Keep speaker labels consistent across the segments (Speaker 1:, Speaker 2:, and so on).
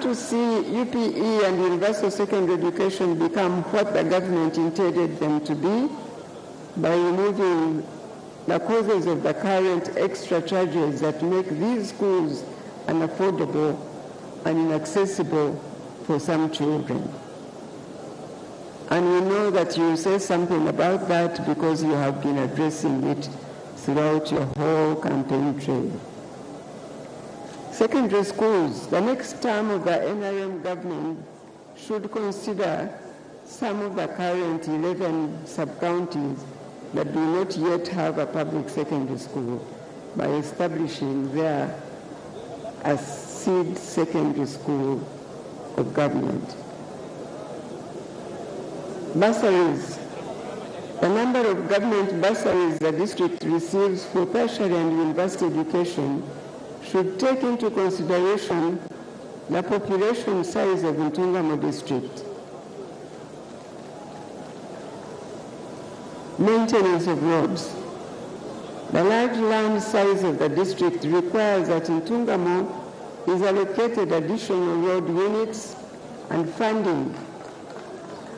Speaker 1: want to see UPE and universal secondary education become what the government intended them to be by removing the causes of the current extra charges that make these schools unaffordable and inaccessible for some children. And we know that you say something about that because you have been addressing it throughout your whole campaign trail. Secondary schools, the next term of the NRM government should consider some of the current 11 sub-counties that do not yet have a public secondary school by establishing there a seed secondary school of government. Bursaries. The number of government bursaries the district receives for tertiary and university education should take into consideration the population size of Ntungamo district. Maintenance of roads. The large land size of the district requires that Ntungamo is allocated additional road units and funding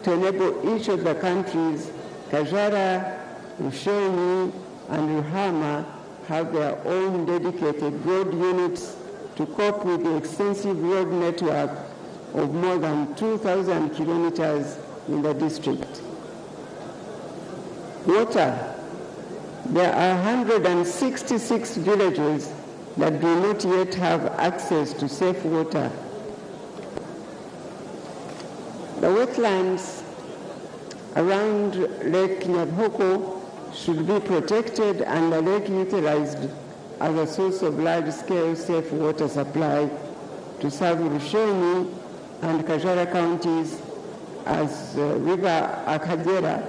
Speaker 1: to enable each of the countries, Kajara, Rushenyi, and Ruhama, have their own dedicated road units to cope with the extensive road network of more than 2,000 kilometers in the district. Water. There are 166 villages that do not yet have access to safe water. The wetlands around Lake Nyabihoko should be protected and the lake utilized as a source of large-scale safe water supply to serve Rushenyi and Kajara counties, as River Akagera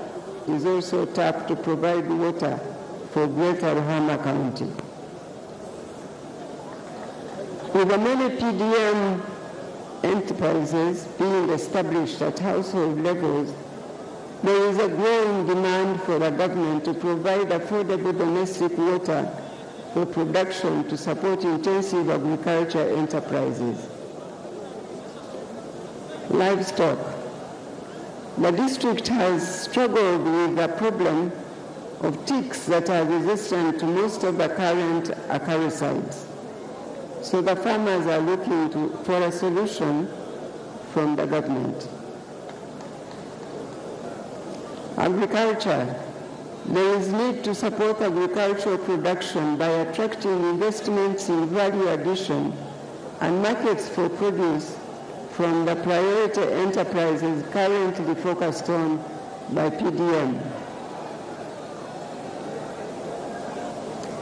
Speaker 1: is also tapped to provide water for Greater Ruhama County. With the many PDM enterprises being established at household levels, there is a growing demand for the government to provide affordable domestic water for production to support intensive agriculture enterprises. Livestock. The district has struggled with the problem of ticks that are resistant to most of the current acaricides. So the farmers are looking for a solution from the government. Agriculture. There is need to support agricultural production by attracting investments in value addition and markets for produce from the priority enterprises currently focused on by PDM.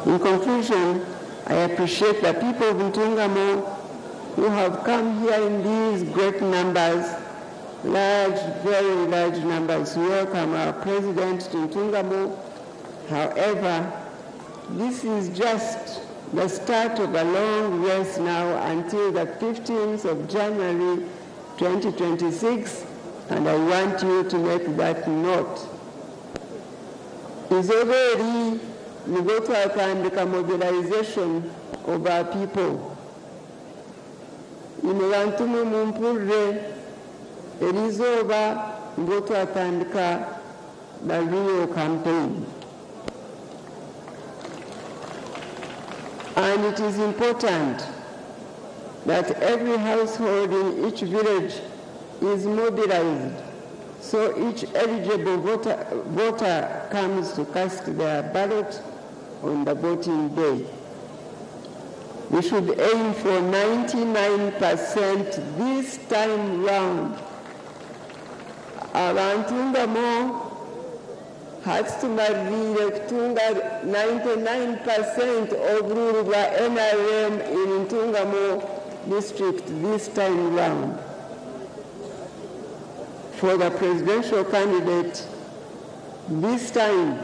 Speaker 1: In conclusion, I appreciate the people of Ntungamo who have come here in these great numbers, large, very large numbers, to welcome our president to Ntungamo. However, this is just the start of a long race now until the 15th of January 2026, and I want you to make that note. Izooba eri nibwo twatandika mobilization of our people. Imwe bantu mwe mumpurire, eri izooba nibwo twatandika the real campaign. And it is important that every household in each village is mobilized so each eligible voter comes to cast their ballot on the voting day. We should aim for 99% this time round. Abantu ngamo hati tumarire kutunga 99% obururu bwa NRM in Ntungamo district this time round. For the presidential candidate, this time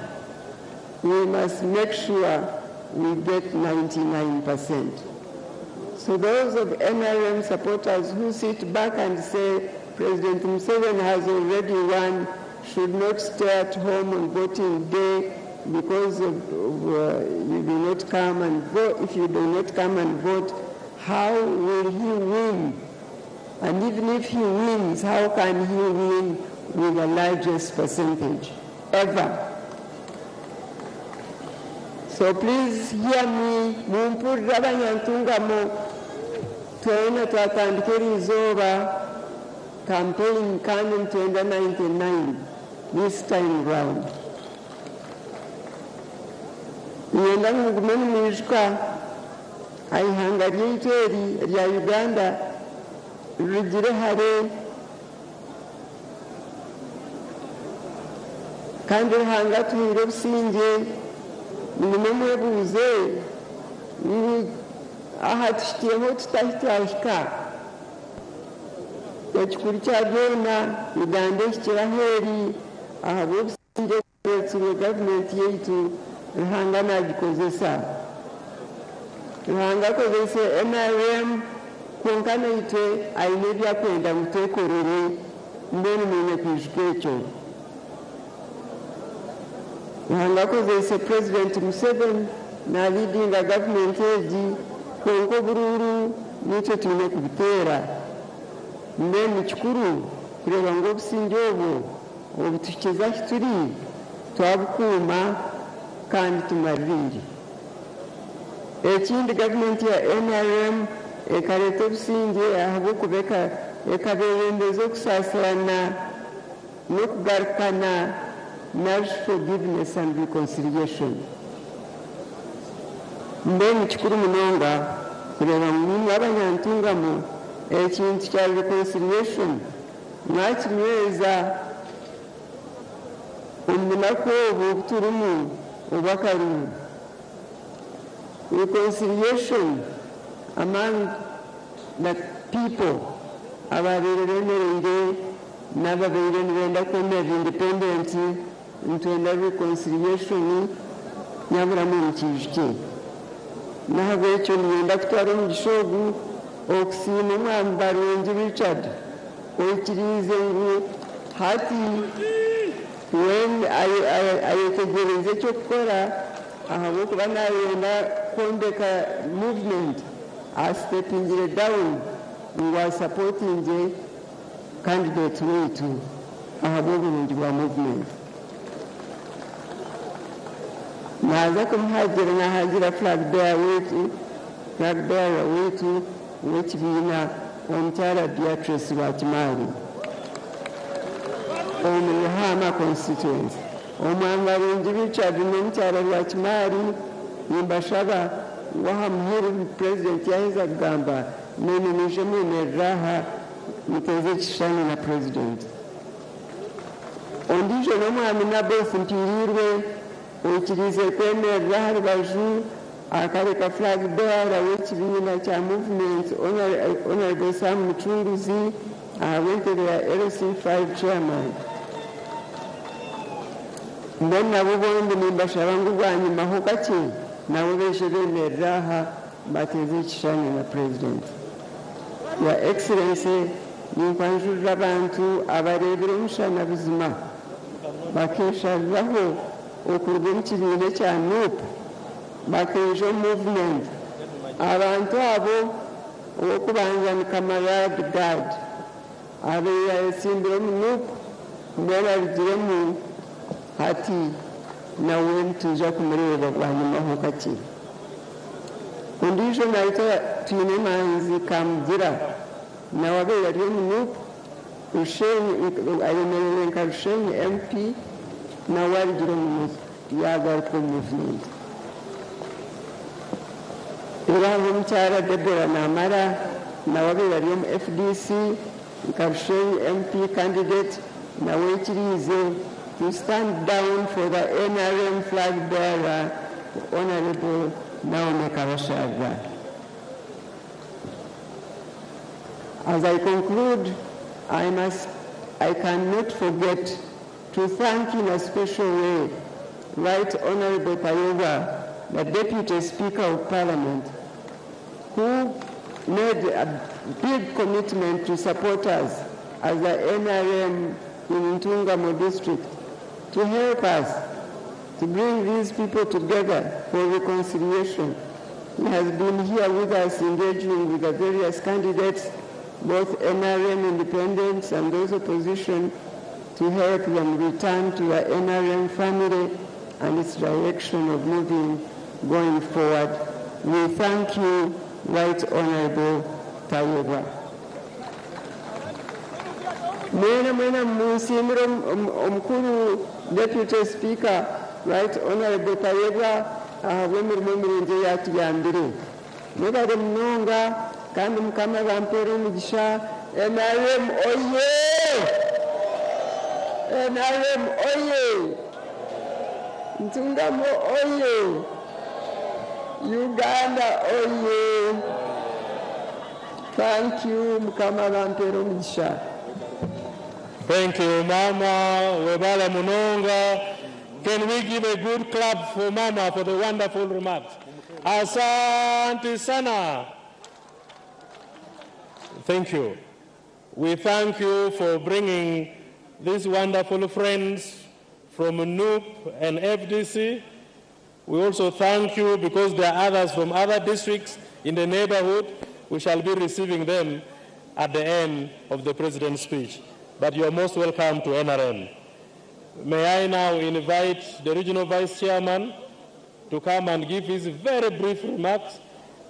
Speaker 1: we must make sure we get 99%. So those of NRM supporters who sit back and say President Museveni has already won should not stay at home on voting day because of you do not come and vote. If you do not come and vote, how will he win? And even if he wins, how can he win with the largest percentage ever? So please hear me, mumpurire abanyantungamo, twena twatandika eriizooba campaign kandi nitwenda 99 this time round. Niinyenda ngu mugume nimwijuka aha ihanga ryaitu eri erya Uganda rirugire hare kandi Ruhanga atuhaire obusingye, mugume mwebuuze ngu aha tuhikireho tuta ahu twahika? Ekikuru kya byona Uganda ehikire ahu eri ahabw'obusingye obureetsirwe gavumenti yaitu, Ruhanga naagikozesa. Ruhanga akozeise nrm kwonka naitwe aine ebi akwenda ngu twekorere, mbwenu mwine kwijuka ekyo. Ruhanga akozeise Purezidenti Museveni naliidinga gavumenti egi kwonka oburuuru naitwe twine kubuteera. Mbwenu nikikuru kureeba ngu obusingye obwo obutuhikize ahu turi twabukuuma kandi tumaririire. Ekindi gavumenti ya nrm ekareeta obusingye ahabw'okuba ekabebembeza okusaasirana n'okugarukana narishi forgiveness and reconciliation. Mbwenu nikikuru munonga kureeba ngu imwe abanyantungamo ekintu kya reconciliation mwakinyweza omu bunaku obu obu turimu obw'akaruru. Reconciliation among the people abaabaire beemereire n'ababaire nibenda kwemerera independent, nitwenda reconciliation nyabura mwe mukiijukye. N'ahabw'ekyo niinyenda kutwara omugisha ogu okusiima Omwami Barungi Richard oikiriize ngu hati we ayetegyereize eky'okukora ahabw'okuba naayenda kwombeka movement asitepingire down ngu asapotingye candidate waitu ahabw'oburungi bwa movement. Naaza kumuhagira naahagira flag bearer waitu, flag bearer waitu w'ekibiina Omukyara Beatrice Rwakimaari omu Ruhaama constituency. Omwami Barungi Richard n'Omukyara Rwakimaari nimbashaba ngu aha muheru Purezidenti yaaheza kugamba naimwe mwije mwemerere aha muteeze ekishushani na Purezidenti. Ondiijo n'Omwami Naboth Mpiiriirwe oikiriize kwemerera aha rubaju akareka Flag Bearer w'ekibiina kya Movement Honourable Sam Mucunguzi ahabw'entebe ya LC5 Chairman. Mbwenu nabo bombi nimbashaba ngu bwanyimaho kakye nabo baije bemerere aha bateeze ekishushani na Purezidenti. Your Excellency, ninkwanjurira abantu abareebire omushana buzima bakeeshariraho okuruga omu kibiina ekya NUP bakaija omu movement. Abantu abo ow'okubanza ni Kamarad Gad abaire ayetsimbire omu NUP mbwenu arugiremu hati nawe nitwija kumureeba bwanyimaho kakye. Ondiijo naitwa Twinemanzi Kamugira nawe abaire ari omu NUP Rushenyi ayemereire nka Rushenyi MP nawe arugire omu NUP yaagaruka omu movement. Reero hariho omukyara Deborah Namara nawe abaire ari omu FDC nka Rushenyi MP candidate nawe aikiriize to stand down for the nrm flag bearer Honourable Naomi Kabasharira. As I conclude, I must, I cannot forget to thank in a special way Right Honourable Tayebwa, the Deputy Speaker of Parliament, who made a big commitment to support us as the NRM in Ntungamo district to help us to bring these people together for reconciliation. He has been here with us engaging with the various candidates both NRM independents and those opposition, to help them return to the NRM family and its direction of moving going forward. We thank you, Right Honorable Tayebwa. Mwena mwena munsiimire omukuru Deputy Speaker Right Honorable Tayebwa ahabw'emirimo mirungi ei atuyambire. Mwebare munonga kandi Mukama abampeere omugisha. NRM oye! NRM oye! Ntungamo oye! Uganda oye! Thank you, Mukama abampeere omugisha.
Speaker 2: Thank you, Mama. Webale munonga. Can we give a good clap for Mama for the wonderful remarks? Asante sana. Thank you. We thank you for bringing these wonderful friends from NUP and FDC. We also thank you because there are others from other districts in the neighborhood. We shall be receiving them at the end of the President's speech. But you are most welcome to NRM. May I now invite the Regional Vice Chairman to come and give his very brief remarks,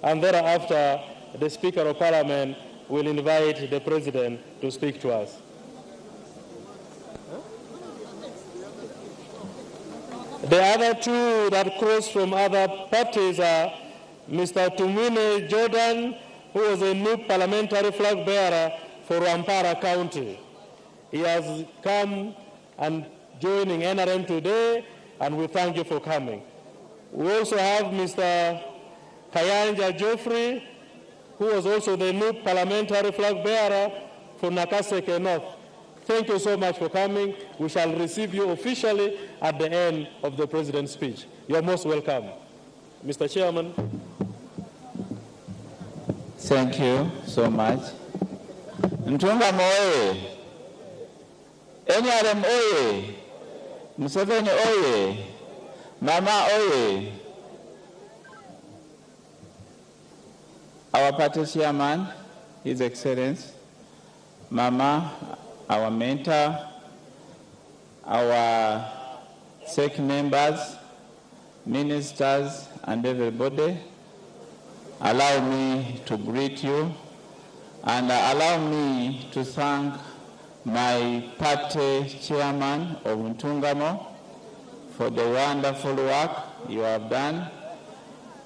Speaker 2: and thereafter the Speaker of Parliament will invite the President to speak to us. The other two that crossed from other parties are Mr. Tumwine Jordan, who was a new parliamentary flag bearer for Rwampara County. He has come and joining NRM today, and we thank you for coming. We also have Mr. Kayanja Geoffrey, who was also the new parliamentary flag bearer for Nakaseke North. Thank you so much for coming. We shall receive you officially at the end of the President's speech. You are most welcome. Mr. Chairman.
Speaker 3: Thank you so much. Ntungamo oye! NRM oye! Museveni oye! Mama oye! Our party chairman, His Excellency, Mama, our mentor, our SEC members, ministers, and everybody, allow me to greet you and allow me to thank my party chairman of Ntungamo for the wonderful work you have done.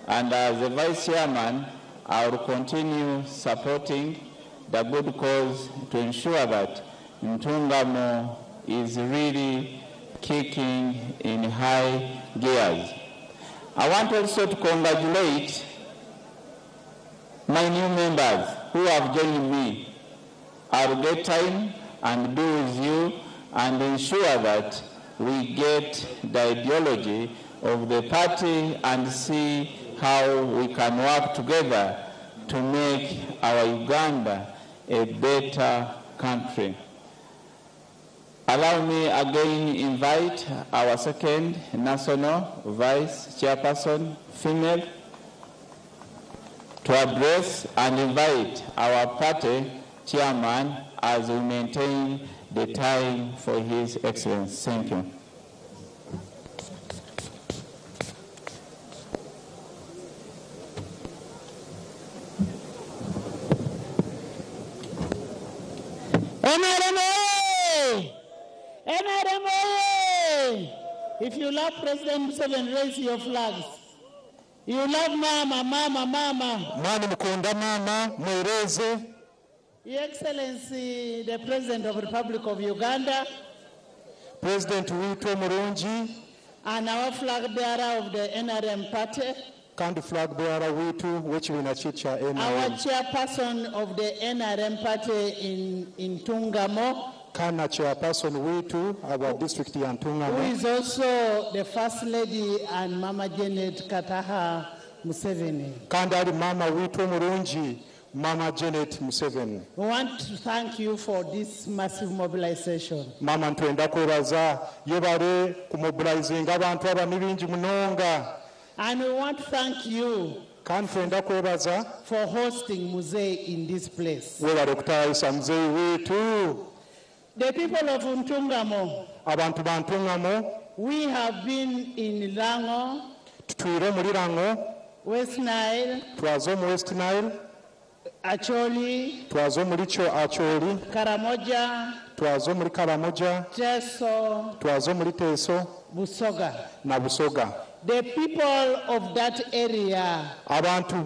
Speaker 3: And as the vice chairman, I will continue supporting the good cause to ensure that Ntungamo is really kicking in high gears. I want also to congratulate my new members who have joined me. I will get time and be with you and ensure that we get the ideology of the party and see how we can work together to make our Uganda a better country. Allow me again invite our second national vice chairperson, female, to address and invite our party chairman as we maintain the time for His Excellency. Thank you.
Speaker 4: NRM oye! NRM oye! If you love President Museveni, raise your flags. You love Mama, Mama, Mama.
Speaker 5: Mwani mukunda mama mwereze.
Speaker 4: Your Excellency, the President of the Republic of Uganda,
Speaker 5: President witu omurungi,
Speaker 4: and our flag bearer of the NRM party,
Speaker 5: kandi flag bearer witu w'ekibiina kye kya NRM,
Speaker 4: our chairperson of the NRM party in Ntungamo,
Speaker 5: kandi na chairperson witu aba district ya Ntungamo,
Speaker 4: who is also the First Lady and Mama Janet Kataha Museveni.
Speaker 5: Kandi ari mama witu omurungi, Mama Janet Museveni.
Speaker 4: We want to thank you for this massive mobilization.
Speaker 5: Mama ntwenda kwebaza yebare kumobilizinga abantu aba n'ibingi munonga.
Speaker 4: And we want to thank you
Speaker 5: Kandi twenda kwebaza
Speaker 4: for hosting Muzei in this place.
Speaker 5: Webale kutayisa muzeeyi wiitu.
Speaker 4: The people of Ntungamo,
Speaker 5: Abantu ba Ntungamo,
Speaker 4: we have been in Lango,
Speaker 5: tutwire omuri Lango,
Speaker 4: West Nile,
Speaker 5: twaza omu West Nile,
Speaker 4: Acholi,
Speaker 5: twaza omuri Acholi,
Speaker 4: Karamoja,
Speaker 5: twaza omuri Karamoja,
Speaker 4: Teso,
Speaker 5: twaza omuri Teso,
Speaker 4: Busoga.
Speaker 5: Na Busoga.
Speaker 4: The people of that area
Speaker 5: Abantu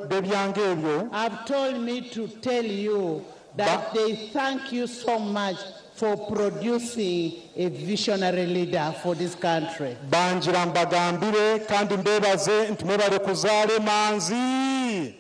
Speaker 5: b'ebyanga ebyo
Speaker 4: have told me to tell you that they thank you so much for producing a visionary leader for this country.
Speaker 5: Bangira mbagambire kandi mbebaze nti mwebale kuzaala emanzi.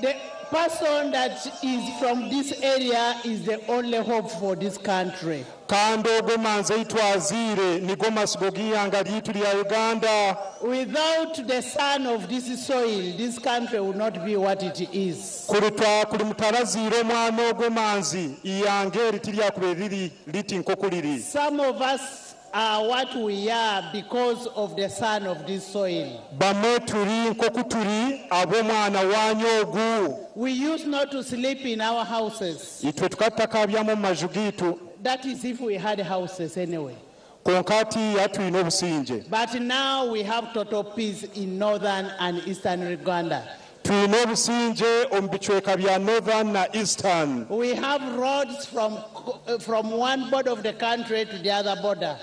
Speaker 4: The person that is from this area is the only hope for this country.
Speaker 5: Kandi ogwo manzi eitwaziire nigo masigo g'ihanga ryitu rya Uganda.
Speaker 4: Without the son of this soil, this country will not be what it is.
Speaker 5: Kuri kuri mutaraziire omwana ogwo manzi, ihanga eri tiryakuba riri riti nk'oku riri.
Speaker 4: Some of us are what we are because of the son of this soil.
Speaker 5: Bamwe turi nk'oku turi ab'omwana wanyu ogu.
Speaker 4: We used not to sleep in our houses.
Speaker 5: Itwe tukatakabyamu omu maju gaitu.
Speaker 4: That is if we had houses anyway.
Speaker 5: Konka hatiya twine obusinge.
Speaker 4: But now we have total peace in northern and eastern Uganda.
Speaker 5: Twine obusinge omu bicweka bya northern na eastern.
Speaker 4: We have roads from one border of the country to the other border.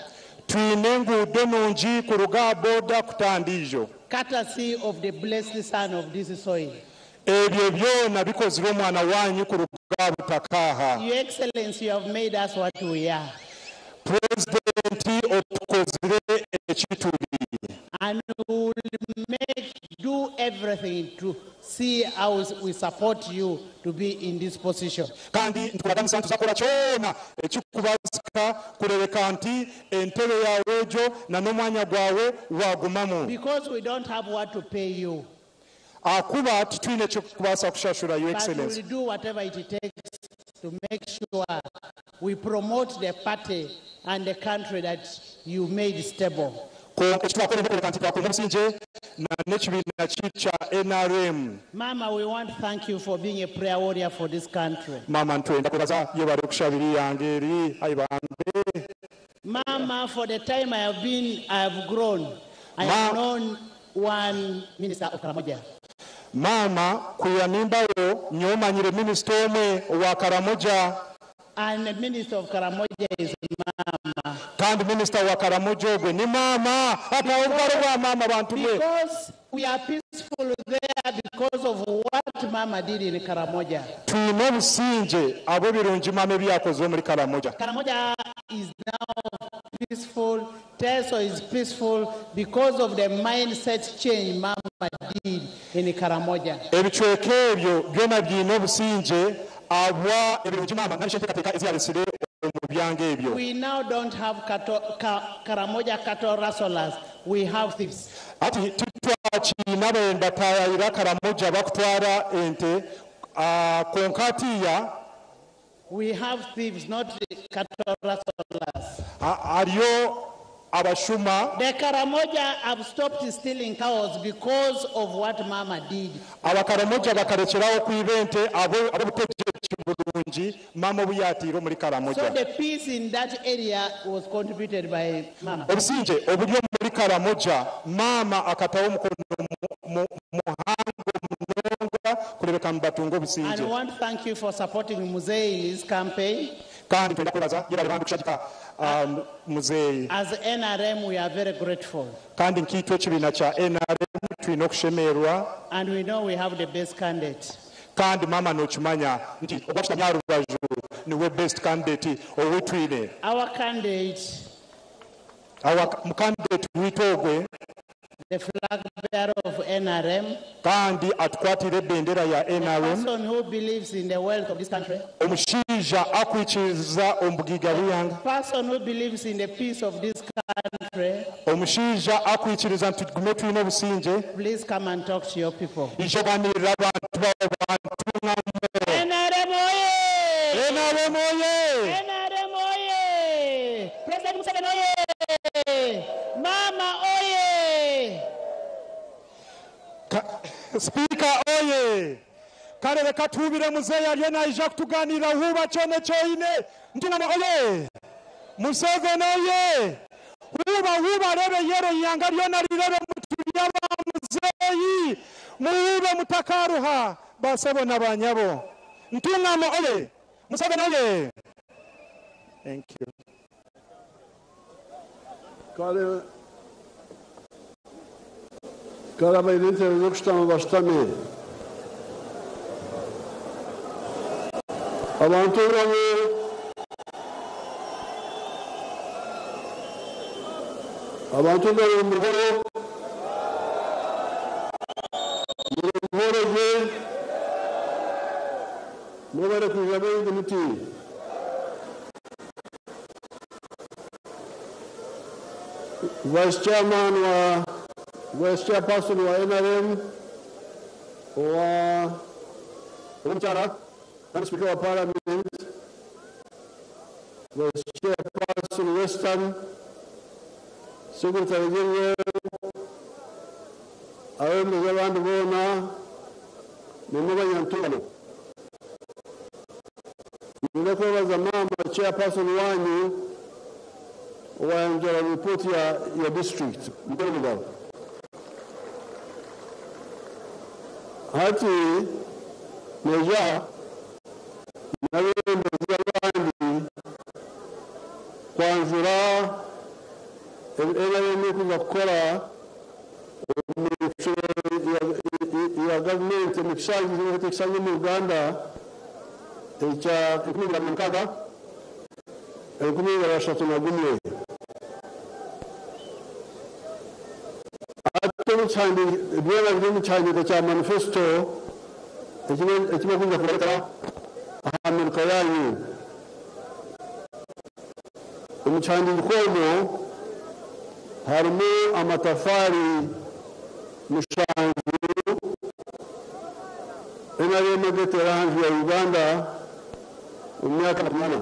Speaker 5: Twine enguudo nungi kuruga aha boda kutandiijo.
Speaker 4: Courtesy of the blessed son of this soil.
Speaker 5: Ebyo byona bikozire omwana wanyu kuruga aha butaka aha.
Speaker 4: Your Excellency, you have made us what we are.
Speaker 5: President otukozire ekituli.
Speaker 4: And we will do everything to see how we support you to be in this position.
Speaker 5: Kandi ntukuraganisa tuzakora kyona ekikubasika kurebeka nti entebe yawe egyo na n'omwanya gwawe wagumamu.
Speaker 4: Because we don't have what to pay you.
Speaker 5: Akuba titwine kyokubasa kushashura, Your
Speaker 4: But we
Speaker 5: Excellency.
Speaker 4: will do whatever it takes to make sure we promote the party and the country that you made stable.
Speaker 5: Konka ekitwakora kureka nti twakunga obusinge na n'ekibiina kya NRM.
Speaker 4: Mama, we want to thank you for being a prayer warrior for this country.
Speaker 5: Mama, ntwenda kwebaza yebale okushabira yange eri aibambe.
Speaker 4: Mama, for the time I have been, I have grown. I have known one minister of Karamoja.
Speaker 5: Mama, kuyanimbayo nyomanyire minisita omwe wa Karamoja.
Speaker 4: And the minister of Karamoja is Mama.
Speaker 5: Kandi minister wa Karamoja ogwe ni mama. Ata obugalo bwa mama bantu mwe.
Speaker 4: Because we are peaceful there because of what Mama did in Karamoja.
Speaker 5: Twine obusinge abo birungi mama ebyakozwe muri Karamoja.
Speaker 4: Karamoja is now peaceful. Teso is peaceful because of the mindset change Mama did in Karamoja.
Speaker 5: Ebicweka ebyo byona byine obusinge abwa ebirungi mama n'enteekateeka eziyalesire omu byanga ebyo.
Speaker 4: We now don't have Karamoja cattle rustlers. We have thieves.
Speaker 5: Ati titwakiina abayenda Karamoja bakutwara ente, konka hatiya
Speaker 4: We have thieves, not cattle rustlers.
Speaker 5: Hariyo abashuma.
Speaker 4: The Karamoja have stopped stealing cows because of what Mama did.
Speaker 5: Abakaramoja bakarekeraho kwiba ente ab'obutegeki bulungi mama obu yatiire omuri Karamoja.
Speaker 4: So the peace in that area was contributed by Mama.
Speaker 5: Obusinge oburi omuri Karamoja mama akataho omukono muhango munonga kurebeka nibatunga obusinge.
Speaker 4: And I want to thank you for supporting Muzei in his campaign.
Speaker 5: Kandi twenda kwebaza yebale bambi kushagika, Muzeyi.
Speaker 4: As NRM, we are very grateful.
Speaker 5: Kandi nkitwe ekibiina kya NRM twine okushemerwa.
Speaker 4: And we know we have the best candidate.
Speaker 5: Kandi mama nokimanya nti ogwakita rubaju niwe best candidate owutwine.
Speaker 4: Our candidate,
Speaker 5: Our candidate witu ogwe,
Speaker 4: the flag bearer of NRM,
Speaker 5: kandi atukwatire bendera ya NRM,
Speaker 4: the person who believes in the wealth of this country,
Speaker 5: omushaija akwikiriza omubugiga bw'ihanga,
Speaker 4: person who believes in the peace of this country,
Speaker 5: omushaija akwikiriza nti tugume twine obusinge,
Speaker 4: please come and talk to your people.
Speaker 5: Ije oganirira abantu bawe bantu
Speaker 4: NRM oye!
Speaker 5: NRM oye!
Speaker 4: NRM oye! President Museveni oye! Mama oye!
Speaker 5: Sipiika oye! Kare reka tuhubire muzeeyi ariyo naija kutuganirira huuba kyona eki oine. Ntungamo oye! Museveni oye! Huuba huuba reeba eyero eihanga ryona rireebe ngu turi aba muzeeyi. Muhuube mutakaruha basebo na banyabo. Ntungamo oye! Museveni oye! Thank you.
Speaker 6: Kare kare abaine entebe z'okushutama bashutame. Abantu bamwe abantu bari omu ruhoro muri buhoro gye mwebare kwija baingi muti. Vice Chairman wa Vice Chairperson wa NRM owa omukyara kandi Speaker wa Parliament, Vice Chairperson Western, Secretary General, abebembezi abandi boona nimwe abanyantungano. Niinyenda kwebaza maama Chairperson wanyu owayanjura report ya, ya district. Mukore mugabo. Hati neija n'abebembezi abandi kwanjura ebi NRM erikuza kukora omu micwe ya, ya gavumenti omu kishangye ekishangye omu Uganda ekya 2026 2031. Hati omu kihandiiko byona biri omu kihandiiko kya manifesto eki barikwija kureetera aha miruka yaanyu. Omu kihandiiko omwo harimu amatafaari mushanju NRM egeteera aha nju ya Uganda omu myaka 40.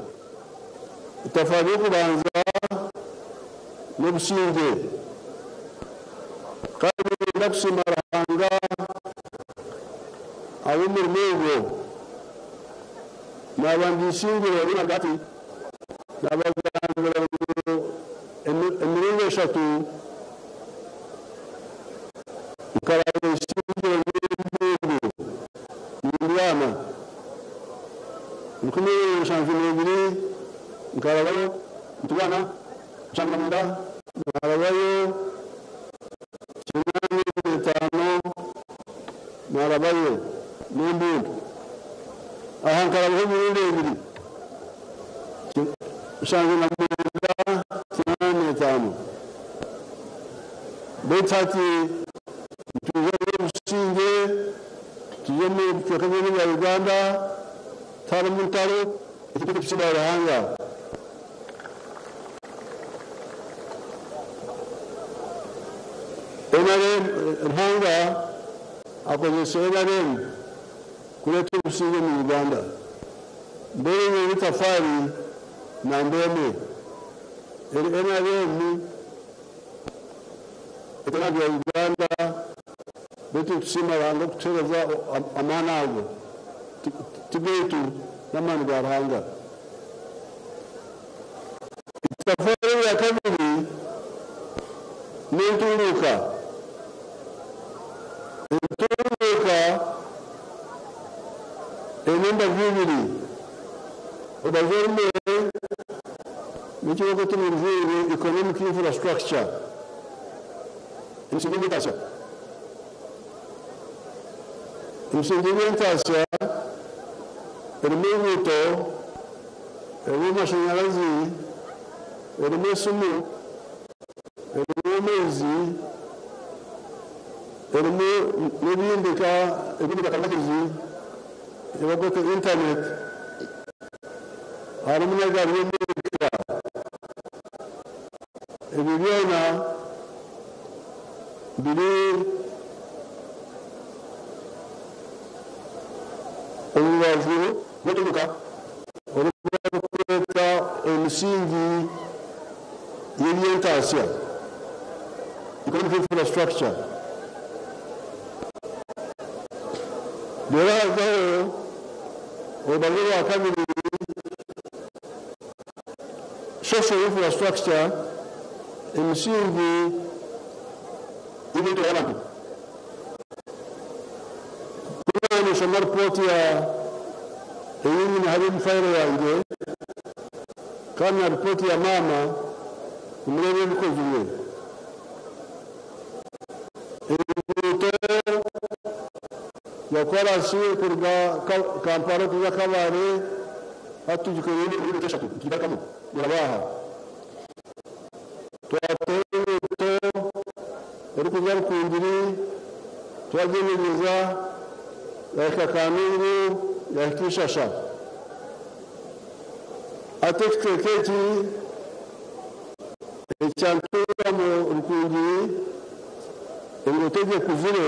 Speaker 6: Itafaari ry'okubanza n'obusingye. Kandi niinyenda kusiima Ruhanga ahabw'omurimo ogwo. Naaba ndisingire rwagati, naabagambira ngu emiringo eshatu nkaraba isingiro ry'embundu nindyama. 2072 nkarabayo nitubana, 79 narabayo, 85 narabayo n'embundu. Aha nkarabaho emirundi ebiri, 79, 85. Beitu hati nitwija n'obusingye, tuje omu bicweka byona ebya Uganda, tiharimu ntaro, ekyo tukisiima Ruhanga. NRM, Ruhanga akozesa NRM kureeta obusingye omu Uganda. Mbwenu eryo n'itafaari namba emwe. Eri NRM etarabya Uganda, beitu nitusiima Ruhanga okutuheereza amaani ago. Ti gaitu, n'amaani ga Ruhanga. Itafaari erya kabiri n'entunguuka. Entunguuka eine embaju ibiri. Orubaju orumwe n'eki barikweta omu Rujungu economic infrastructure, emisingi y'eby'entaasya. Emisingi y'eby'entaasya erimu enguuto, erimu amashanyarazi, erimu esimu, erimu amaizi, erimu n'ebindi nka ebindi nka karimagezi ebi barikweta internet, harimu n'egaari y'omwika. Ebyo byona biri omu rubaju rw'entunguuka oru barikweta emisingi y'eby'entaasya, economic infrastructure. Reero hazaho orubaju orwa kabiri, social infrastructure, emisingi y'ebintu y'abantu. Ku naashoma ripooti ya ei nyine hariya omu fayiro yangye kandi na ripooti ya maama, nimureeba ebikozirwe. Enguuto ya koraasi kuruga Kampala kuza Kabale hati tugikoreire emirundi eshatu nitugigarukamu eraba aha. Twataho enguuto erikuza Rukungiri twagyemenyeza yahika Kanungu yahika Ishasha. Hati ekicweka eki ekya Ntungamo Rukungiri enguuto egi ekuzire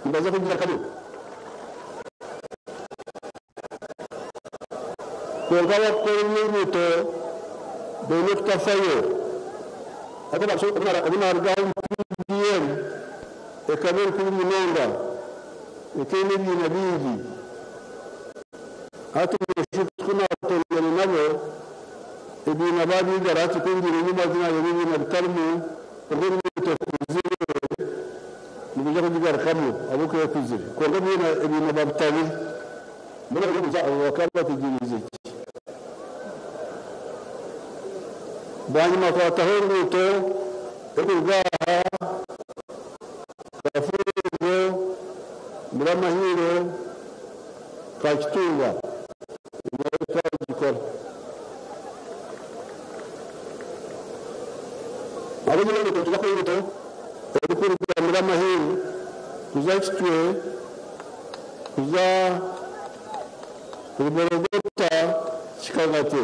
Speaker 6: nibaza kugigarukamu. Kwonka abakukora eby'enguuto baine kutafayo. Obu naaruga omu PDM ekaba eri kubi munonga, ekaine ebiina bingi. Hati ku naatongana nabo, ebiina baabigara hati ku ngiire enyima naareeba ebiina bitarimu, obwo enguuto ekuzire nibaija kugigarukamu ahabw'okuba ekuzire. Kwonka ebiina babitabire. Mbwenu abo bakaba bategyereize ki? Bwanyima twataho enguuto erikuruga aha Kafunzo, Muramahiro, Kakitunga nayo twagikora. Ahabw'okugira ngu nituza kukora enguuto erikuruga Muramahiro kuza Kitwe kuza Ruborogota Kikagate.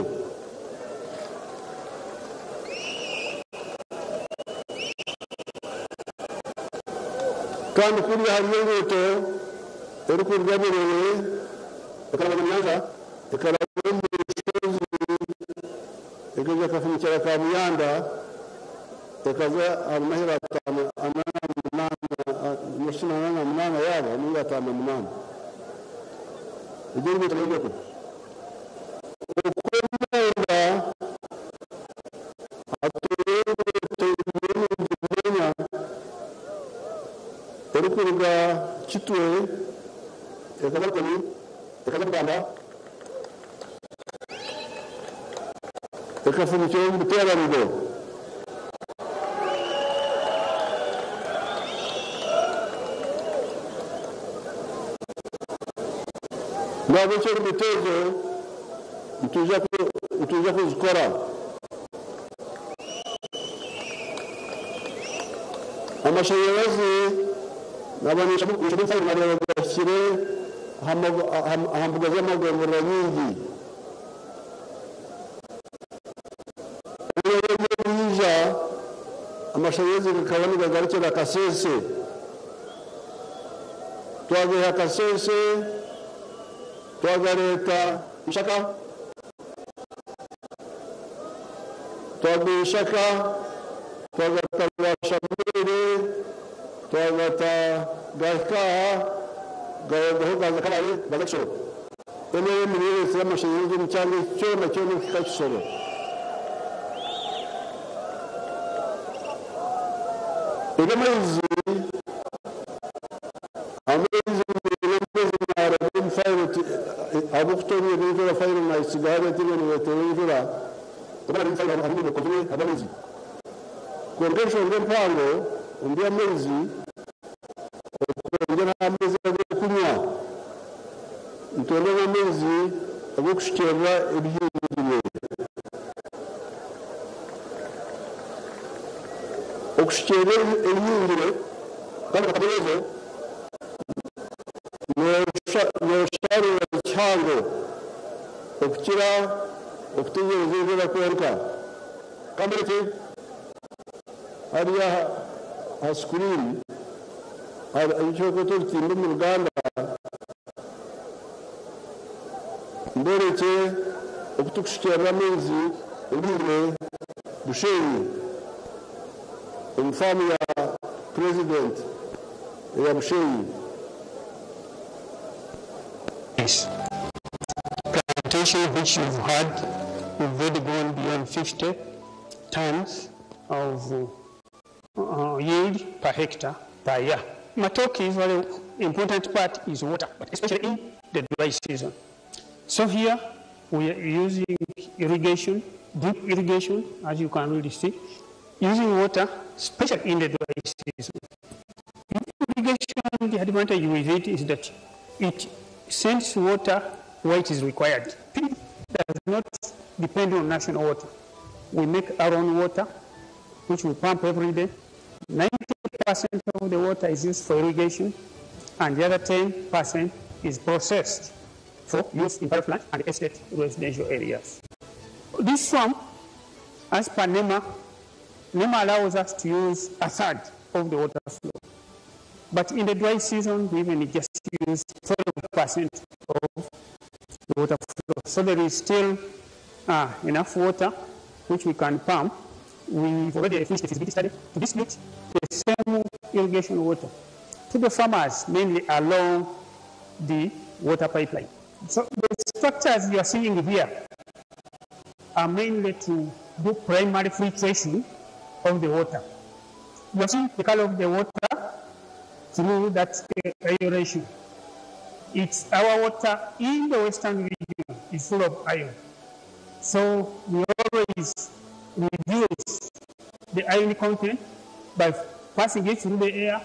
Speaker 6: Kandi kuriya hariyo enguuto erikuruga Burere ekaraba omu nyanja ekaraba omu rushozi ekaija ekafunikira Kabuyanda ekaza aha mahiro ataano ana na munaana ana na munaana yaaba ninga ataano na munaana. Egyo enguuto neyo okwemunda hatuura enguuto erikuruga Kitwe ekaza Rukoni ekaza Buganda ekafunikira omu buteeranigo. Nahabwekyo enguuto ezo nitwija kuzikora. Amashanyarazi naba naareeba gahikire aha mbuga z'amagomborora nyingi. Ebiriija amashanyarazi gakaba nigagarukira Kasese. Twagaiha Kasese twagareeta Ishaka, twagaiha Ishaka twagata Rwashamwire, twagata gahika aha gagaho gaza Kabale gaza Kisoro. NRM niyo ereetsire amashanyarazi omu kyanga eki kyona kyona okuhika Kisoro. Eby'amaizi, amaizi naaraba omu fayiro ahabw'okutoorera enjura fayiro naagitsiga hariya tiriyo neereetera enjura. Harimu ebikozirwe ahabw'amaizi. Kwonka enshonga empango omu by'amaizi okwongyera aha maizi ag'okunywa, nitwenda n'amaizi ag'okushukyerera ebihingirwe. Okushukyerera ebihingirwe kandi bakabireezo noosharura kihango okukira okutegyereza enjura kwonka. Kandi hariya aha sikuriini ekyokweta orutimba omu Ruganda mborekye oku tukushukyerera amaizi ebihingirwe Bushenyi omu faamu ya purezidenti eya Bushenyi.
Speaker 7: this plantation which you've had, we've already gone beyond 50 tons of yield per hectare per year. Matooke is very important part is water, but especially in the dry season. So here we are using irrigation, drip irrigation, as you can really see, using water, especially in the dry season. Irrigation, the advantage with it is that it sends water where it is required. It does not depend on national water. We make our own water, which we pump every day. 90% of the water is used for irrigation, and the other 10% is processed for use in power plant and estate residential areas. This swamp, as per NEMA, NEMA allows us to use a third of the water flow. But in the dry season, we even just use 12% of the water flow. So there is still enough water which we can pump. We've already finished the feasibility study to distribute the same irrigation water to the farmers, mainly along the water pipeline. So the structures you are seeing here are mainly to do primary filtration of the water. You are seeing the color of the water through that aeration. It's our water in the western region is full of iron. So we always reduce the iron content by passing it through the air.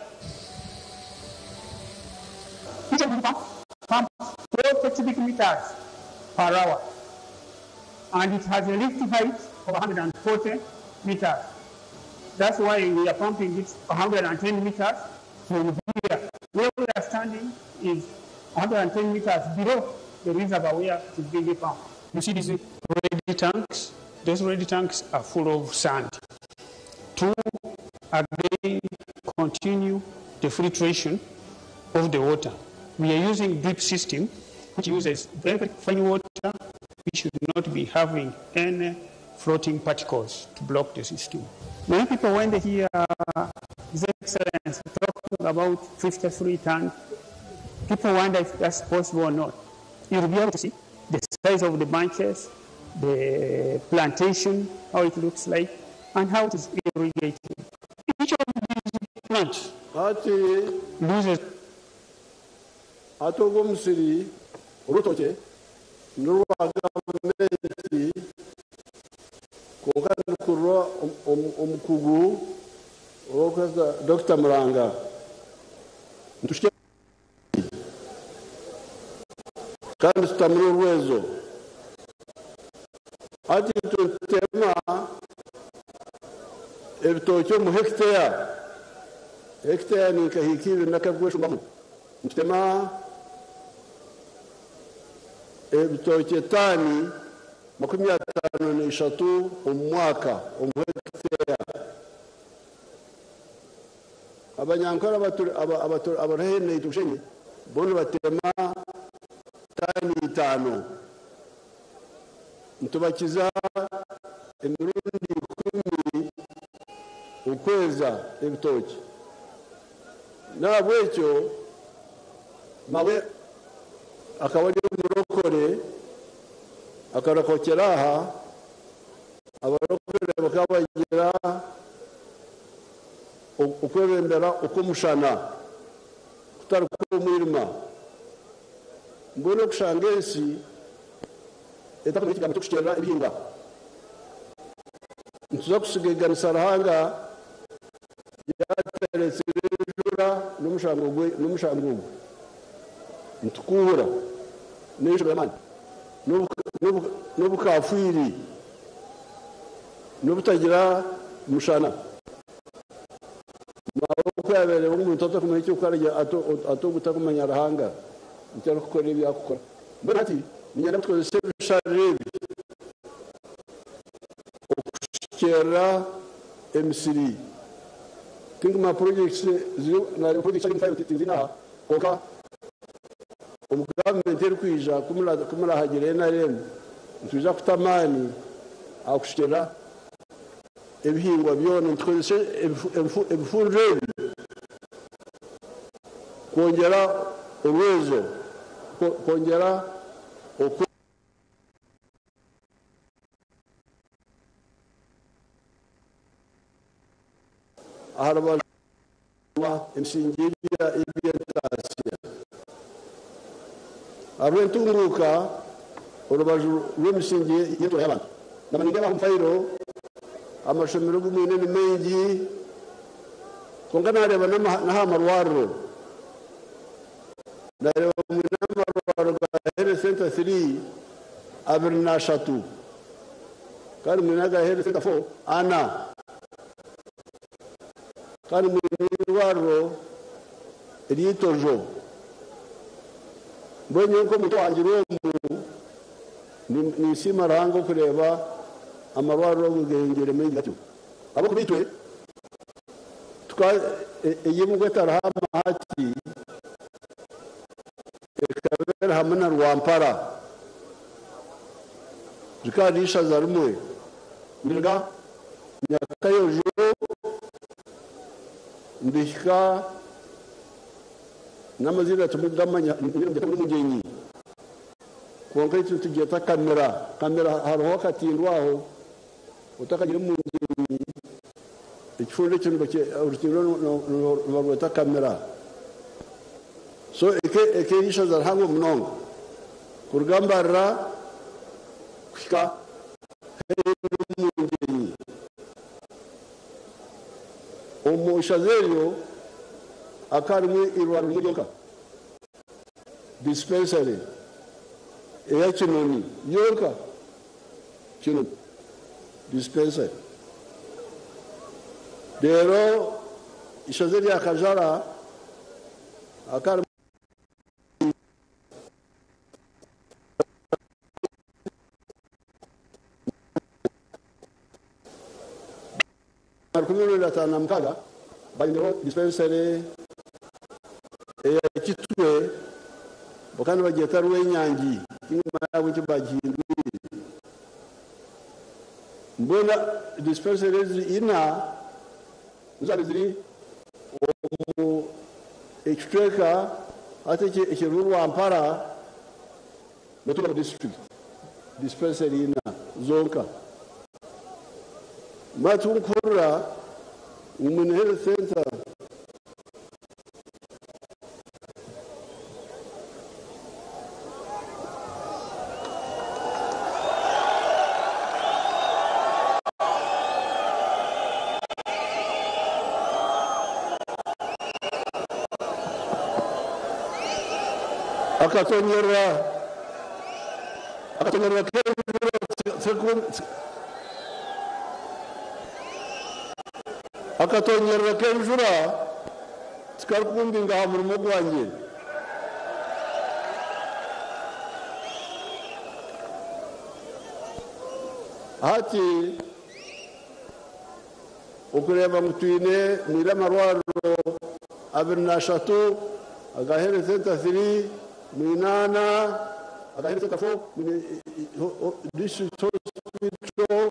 Speaker 7: Each of the pump 40 cubic meters per hour, and it has a lift height of 140 meters. That's why we are pumping it 110 meters from here. Where we are standing is 110 meters below the reservoir where it is being pumped. You see these ready tanks? Those ready tanks are full of sand to again continue the filtration of the water. We are using drip system, which uses very fine water. We should not be having any floating particles to block the system. Many people, when they hear His Excellency talking about 53 tons, people wonder if that's possible or not. You'll be able to see the size of the branches, the plantation, how it looks like, and how it is irrigated. Each of these plants loses.
Speaker 6: Hati ogwo omusiri orutokye n'orwa gavumenti kwonka nikurwa omukugu orwokweta Dr. Muranga. Nitushike kandi tutamire orwezo. Hati tutema ebitookye omu hekiteya. Hekiteya ni nka hiika ibiri n'akagweshumbamu. Nitutema ebitookye tani 53 omu mwaka omu hekiteya. Abanyankore abarahene itushenye bono batema tani 5. Nitubakiza emirundi 10 okweza ebitookye. N'ahabwekyo mawe akaba ari omurokore akarokokera aha, abarokore bakaba bagira okwebembera okw'omushana kutari kw'omwirima. Mbwenu okushanga ensi etakumanya ekigambo ky'okushukyerera ebihingwa. Nituza kusigaganisa Ruhanga yateretsire enjura n'omushango ogwe. Nitukuhura n'enjura y'amaani n'obukafiiri n'obutagira mushana. Maboko yabeere omuntu atakumanya eky'okukora atogutakumanya Ruhanga nikyo arikukora ebi akukora. Mbwenu hati niinyenda kutukozesa ebisharire ebi okushukyerera emisiri. Tinkuma projects ziri na projects tinzina aha kwonka omu gavumenti erikwija kumurahagira NRM nitwija kuta amaani aha kushukyerera ebihingwa byona. Nitukozesa ebifunjo ebi kwongyera orwezo. kwongyera oku aha rubaju rwa emisingye y'eby'entaasya. Hariho entunguuka orubaju rw'emisingye y'entuura y'abantu. Naaba nindeeba omu fayiro amashomero agu mwine ni maingi kwonka naareeba n'aha marwariro. Naareeba mwine amarwariro ga Health Centre 3 23 kandi mwine aga Health Centre 4 ana. Kandi mwine eirwariro ery'eitojo. Mbwenu nyowe nk'omuntu owahangirwe omu, ninsiima Ruhanga okureeba amarwariro ago geyongyeire maingi gatyo. Ahabw'okuba itwe tuka ey'Ibugwe etariho hati, ekaba eri hamwe na Rwampara, rikaba riri eishaza rimwe. Niriruga Nyakayojo ndihika n'amaziina timugamanya nimugyeta ngu Mugyenyi kwonka itwe nitugyeta Kamira. Kamira hariho akatindo aho otakagiire omu Mugyenyi ekifundo ekyo orutindo nibarweta Kamira. So eka eri eishaza rihango munonga kuruga Mbarara kuhika haihi n'omungyenyi. Omu ishaza eryo hakaba harimu eirwariro rimwe ryonka, dispensary eya Kinoni yonka, Kinoni dispensary. Reero ishaza erya Kajara hakaba harimu 1956 bayongyeraho dispensary eya Kitwe bakaba nibagyeta Rwenyangi enyima ahabw'enki bagihindwire. Mbwenu dispensary ezi ina nizo zaabaire ziri omu ekicweka hati ekirimu Rwampara Mutono district dispensary ina zonka. Mbwenu tinkuhurira ngu mwine health centre. Akatonyerera akatonyerera akatonyerera k'enjura tikarikumbinga aha murimo gwangye. Hati okureeba ngu twine mwine amarwariro 23 aga Health Centre 3, mwine ana aga Health Centre 4, mwine District Hospital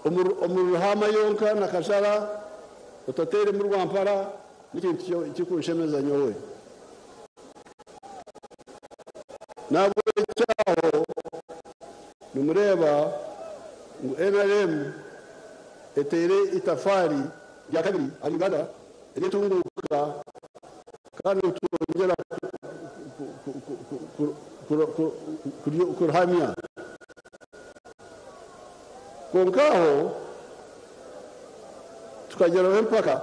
Speaker 6: omuri Ruhaama yonka na Kashara otateiremu Rwampara n'ekintu kirikunshemeza nyowe. N'ahabw'ekyo aho nimureeba ngu NRM eteire eitafaari rya kabiri ahari Uganda ery'entunguuka kandi nitwongyera kurihamya. Kwonka aho tukagyeraho empaka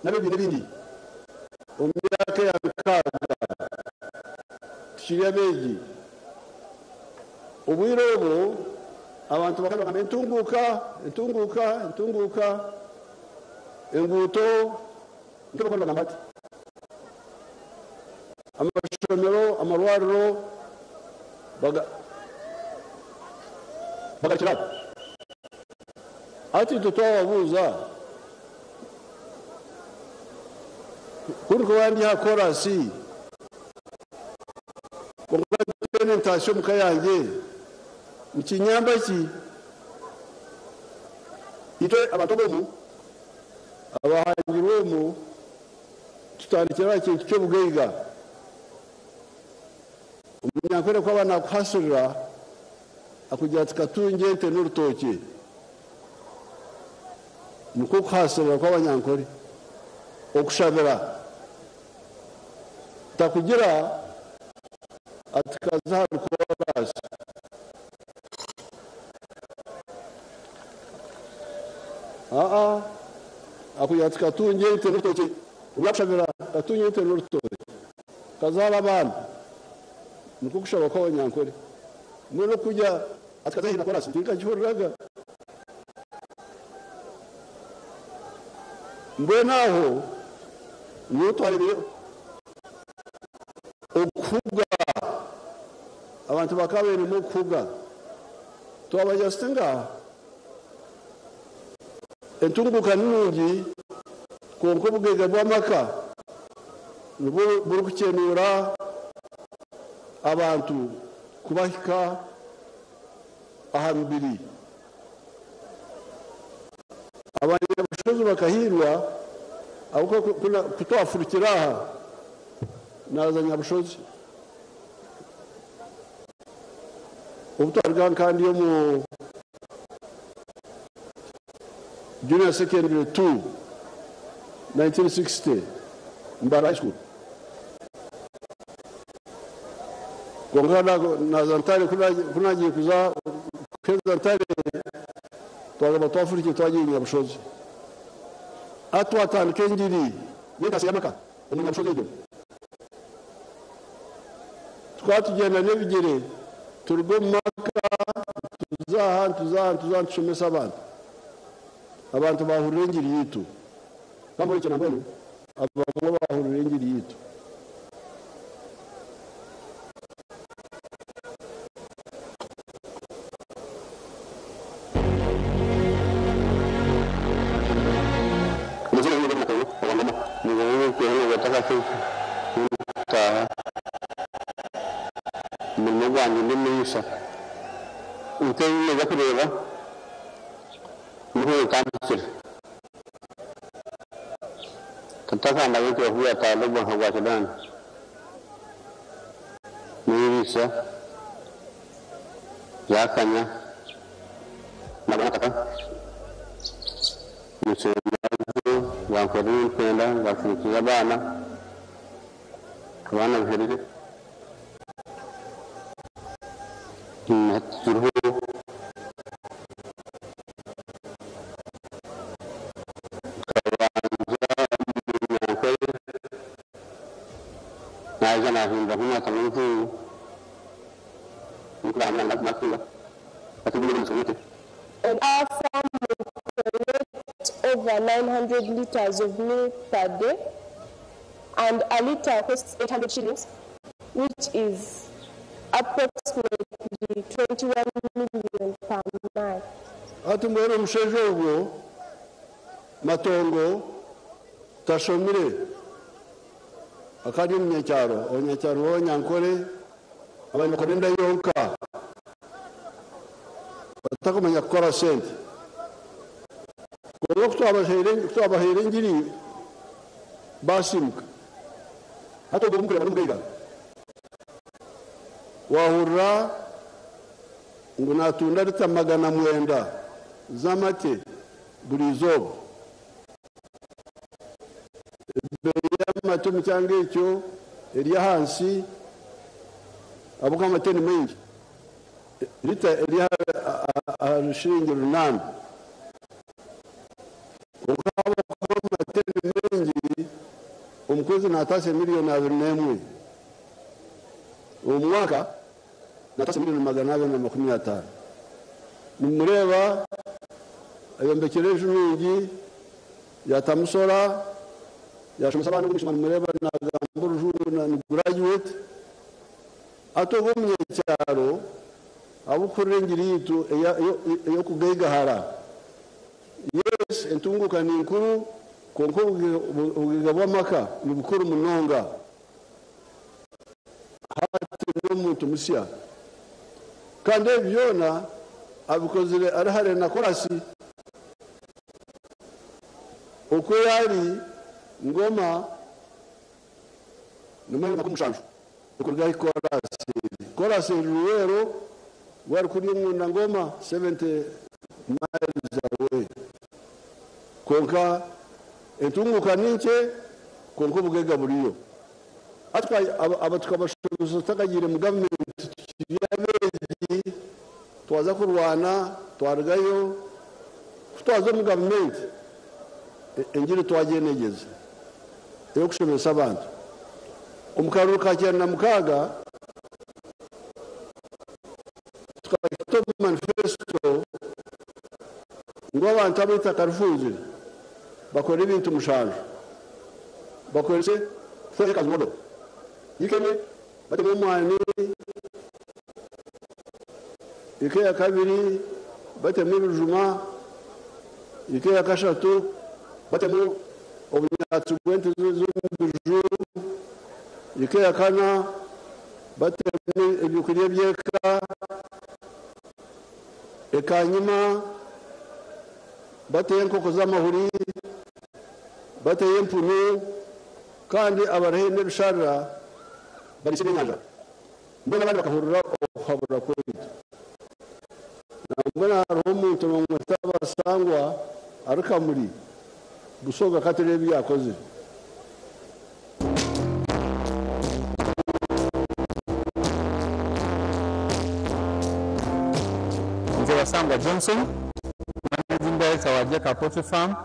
Speaker 6: n'abebibiina ebindi omu myaka eya nkaaga tukiri abeegi. Obwire obwo abantu bakaba nibagamba entunguuka, entunguuka, entunguuka, enguuto, nikyo bakaba nibagamba bati. Amashomero, amarwariro bagarekyera aho. Hati itwe twababuuza ku ndikuba ndi aha koraasi kwonka ntaine ntaasya omu ka yangye nikinyamba ki? Itwe abantu ab'omu abahangirwe omu tutandikire aha kintu ky'obugaiga. Omunyankore ku aba naakuhasirira akugira ati katungye ente n'orutookye. Nikwo kuhasirira kw'abanyankore. Okushabira. Takugira ati kaza ahari koraasi. Aa, akugira ati katungye ente n'orutookye. Obu yakushabira katungye ente n'orutookye. Kazaara abaana. Nikwo kushaba kw'abanyankore. Mbwenu okugira ati kaza haihi na koraasi tinkakihuriraga. Mbwenu aho niho twareebire okuhuga. Abantu bakaba bainemu okuhuga. Twabagira tuti ngaaha, entunguuka ni nungi kwonka obugaiga bw'amaka nibwo burikukyenuura abantu kubahika aha mibiri. Abanyabushozi bakahiirwa ahabw'okuba ku twafurukire aha naaza Nyabushozi. Obu twaruga nka ndi omu Junior Secondary 2, 1960, Mbarara High School. Kwonka naaza Ntare ku naagiire kuza kuheereza Ntare, twagamba twafurukire twagiire Nyabushozi. Hati twatandika engiri y'entaasya y'amaka omu Nyabushozi egyo. Tukaba tugyenda n'ebigyere turuga omu maka tuza aha tuza aha tuza aha nitushomesa abantu. Abantu baahurira engiri yaitu. Kandi nambwenu abamwe baahurira engiri yaitu.
Speaker 8: Omurimo gwangye ndi omuriisa. Nka ebi nooza kureeba niho ntandikire. Tata akandabikira obu yataaha ogwo gwa Sudan. N'eriisa ryakanya nabona tata mushemererwe gwankorera ebi ndikwenda gwafunikiriza abaana, abaana biherire. Hati turiho. Nkabanza omunyankore naija nahindura nk'omwaka n'omujungu
Speaker 9: On our farm, we collect over 900 liters of milk per day, and a liter costs 800 shillings, which is approximately 21 million per month.
Speaker 6: Hati mbwenu omushaija ogwo Matongo tashomire akaba ari omunyakyaro, abanyakyaro b'abanyankore abanyakore enda yonka batakumanya kukora sente. Kwonka ku twabahaire engiri basiimuka. Hati ogwo omukureeba n'omugaiga waahurira ngu naatunda lita 900 z'amate buri izooba. Ebeeyi y'amate omu kyanga ekyo eri ahansi ahabw'okuba amate ni maingi. Lita eri aha shiringi 800. Kwonka ahabw'okuba amate ni maingi, omu kwezi naataasya miriyoni 21. Omu mwaka naataasya miriyoni 250. Nimureeba ayombekire enju nungi, yaatamusora, yashomesa abaana omu nimureeba naagamba orujungu ni graduate. Hati ogwo omunyakyaro ahabw'okuhurira engiri yaitu ey'okugaigahara. Yes, entunguuka ni nkuru, kwonka obugaiga bw'amaka ni bukuru munonga. Hati n'omuntu musya. Kandi ebi byona abikozire ari hare na korasi. Okwo yari Ngoma ni 70 okuruga ahi korasi eri. Korasi eri Luweero, we ari kuriya omunda Ngoma, 70 miles away. Kwonka entunguuka ni nkye, kwonka obugaiga buriyo. Hati aba tukabashomesa tutakagiire mu gavumenti tukiri abeegi, twaza kurwana twarugayo, ku twaza omu gavumenti engiri twagyenegyeza ey'okushomesa abantu. Omu karuru ka 96 tukakita omu manifesto ngu abantu abu eitaka rifunzire bakore ebintu 7. Bakorese 4 acres model. Eka emwe batemu omwani, eka eya kabiri batemu ebijuma, eka eya kashatu batemu obunyatsi bw'ente z'omu biju, eka eya kana batemu ebyokurya eby'eka, ekanyima bateyo enkoko z'amahuri, bateyo empunu, kandi abariho n'ebisharira barise ebyenyanja. Mbwenu abandi bakahurira okuhabura kwaitu. Nambwenu hariho omuntu bamweta Basangwa ari Kamuri, Busoga katurebe ebi yakozire.
Speaker 10: Nze Basangwa Johnson, Managing Director wa Jeka Poultry Farm.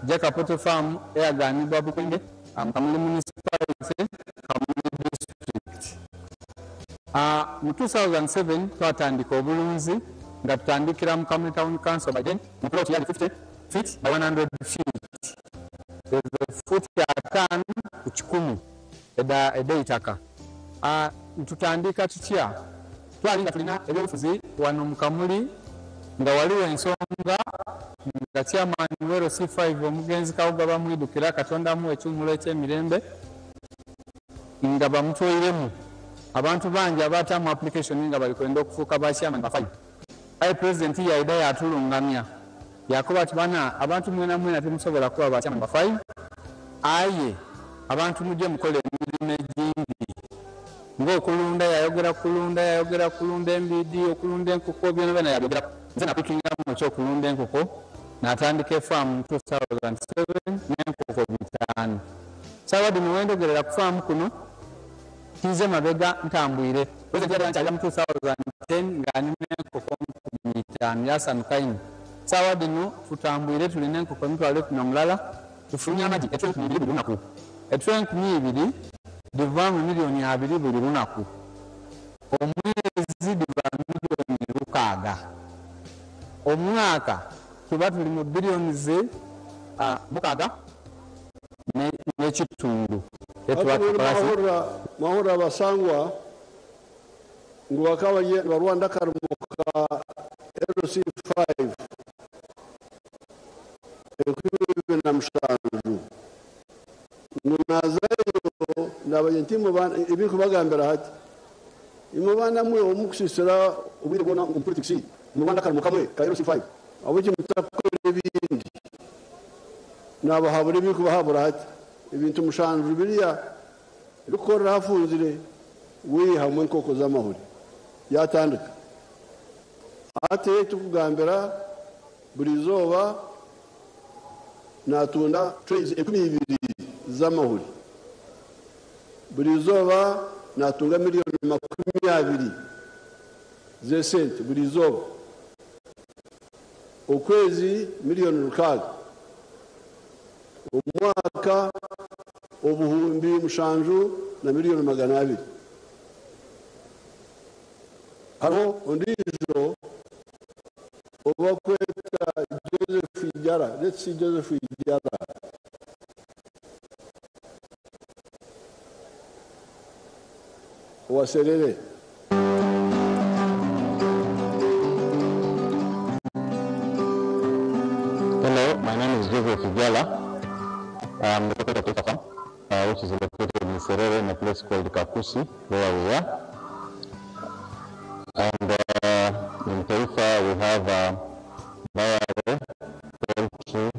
Speaker 10: Jeka Poultry Farm eyaganibwa Bukwenge, Kamuli Municipality, Kamuli District. Mu 2007 twatandika obulunzi nga tutandikira mu Kamuli Town Council by then mu plot yali 50 feet by 100 feet. Ezo futi 50 ku kikumi ed'eitaka. Tutandika tutya? Twali nga tulina ebyobufuzi wano mu Kamuli nga waliwo ensonga nga chairman wa LC5 omugenzi Kabuga bamwidukira Katonda amuwe ekiwumulo eky'emirembe nga bamutwairemu abantu bangi abaatamu application nga bali kwenda okufuuka ba chairman ba 5. Aye president yaida yatulungamya yakoba ati bana abantu mwena mwena temusobola kuba ba chairman ba 5, aye abantu mujje mukole emirimu egindi ng'okulunda, yayogera kulunda, yayogera kulunda embidi, okulunda enkoko, byona byona yayogera. Nze napikingamu ekyokulunda enkoko natandika efaamu mu 2007 n'enkoko 5. Saawa dhino wendogerera ku faamu kuno tiize mabega ntambwire. President yali ankyalira mu 2010 nga nina enkoko 50 yasanuka ino. Saawa dhino tutambwire tulina enkoko 110,000, tufulumya amagi etwe enkumi ibiri buli lunaku. Etwe enkumi ibiri divaamu miliyoni 2 buli lunaku. Omwezi diva miliyoni 6. Omwaka tuba tuli mu biliyoni ze 6 n'ekitundu.
Speaker 6: Mwahurira Basangwa ngu bakaba barwanda akarimo ka LC5 2007 ngu nazayo nabaye nti ebikubagambira hati imubana mwe omukusisira obwire bwona mu politics mu Rwanda akarimo kamwe ka LC5 abo kimutakora ebindi nabahabura ebikubahabura hati ebintu 7 biriya bikorera hafunzire wiha mu nkoko z'amahuri yatandika ate tukugambira buri zoba natunda trays 12 z'amahuri buri zoba natunga miliyoni 20 z'esente buri zoba okwezi miliyoni 6 omwaka 7,000 na miliyoni 200. Hariho ondiijo obakweta Joseph Ijara. Let's see Joseph Ijara. Owa Serere.
Speaker 8: Hello, my name is Joseph Ijala. I'm the proprietor of Taifa Farm, which is located in Serere in a place called Kakusi, where we are. And in Taifa we have dairy, poultry,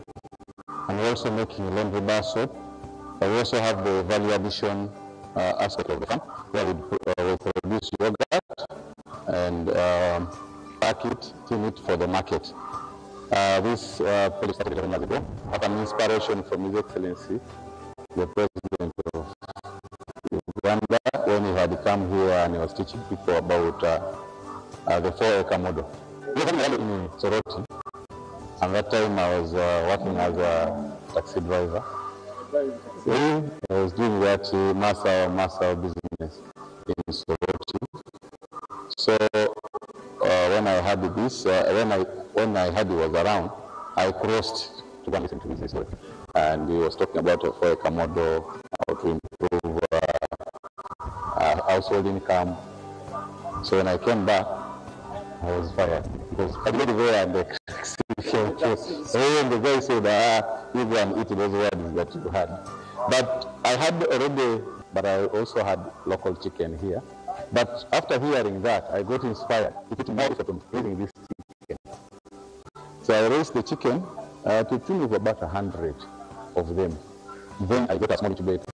Speaker 8: and we're also making laundry bar soap. But we also have the value addition aspect of the farm, where we produce yogurt and pack it, tin it for the market. This project started 11 years ago. I have an inspiration from His Excellency, the President of Uganda, when he had come here and he was teaching people about the 4-acre model. We were in Soroti, and that time I was working as a taxi driver. So I was doing that Masao business in Soroti. So when I had this, when I had he was around, I crossed to go and listen to his story. And he was talking about a 4-acre model, how to improve household income. So when I came back, I was fired because I got there and the came through. And the guy said, you go and eat those words that you had. But I had already, but I also had local chicken here. But after hearing that, I got inspired to put more effort on raising this chicken. So I raised the chicken to tune of about 100 of them. Then I got a small incubator.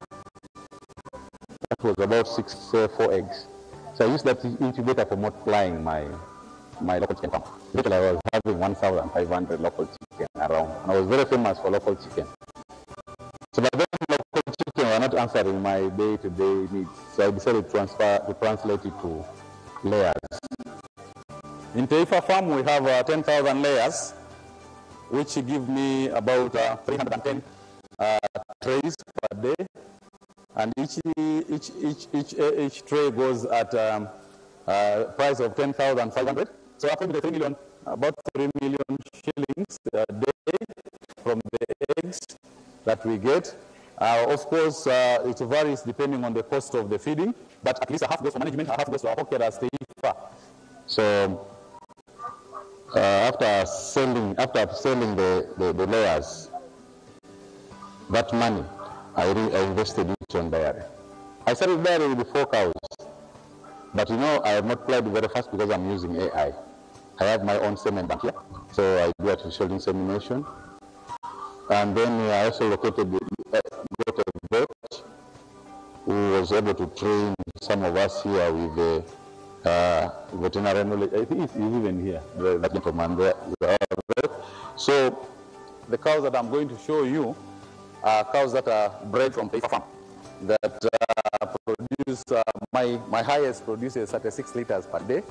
Speaker 8: That was about 4 eggs. So I used that incubator for multiplying my local chicken farm. Literally, I was having 1,500 local chicken around. And I was very famous for local chicken. So by then, local chicken were not answering my day-to-day needs. So I decided to translate it to layers.
Speaker 10: In Taifa Farm, we have 10,000 layers, which give me about 310 trays per day. And each tray goes at price of 10,500. So approximately 3 million, about 3 million shillings a day from the eggs that we get. Of course, it varies depending on the cost of the feeding, but at least a half goes for management, a half goes to our pocket as Taifa.
Speaker 8: So after selling the layers, that money, I invested it on dairy. I started dairy with 4 cows, but you know, I multiplied very fast because I'm using AI. I have my own semen bank here, so I do artificial insemination. And then I also located, got a vet who was able to train some of us here with the veterinary knowledge. I think he's even here, the gentleman there.
Speaker 10: So the cows that I'm going to show you are cows that are bred from Taifa Farm, that produce, my highest produces 36 liters per day,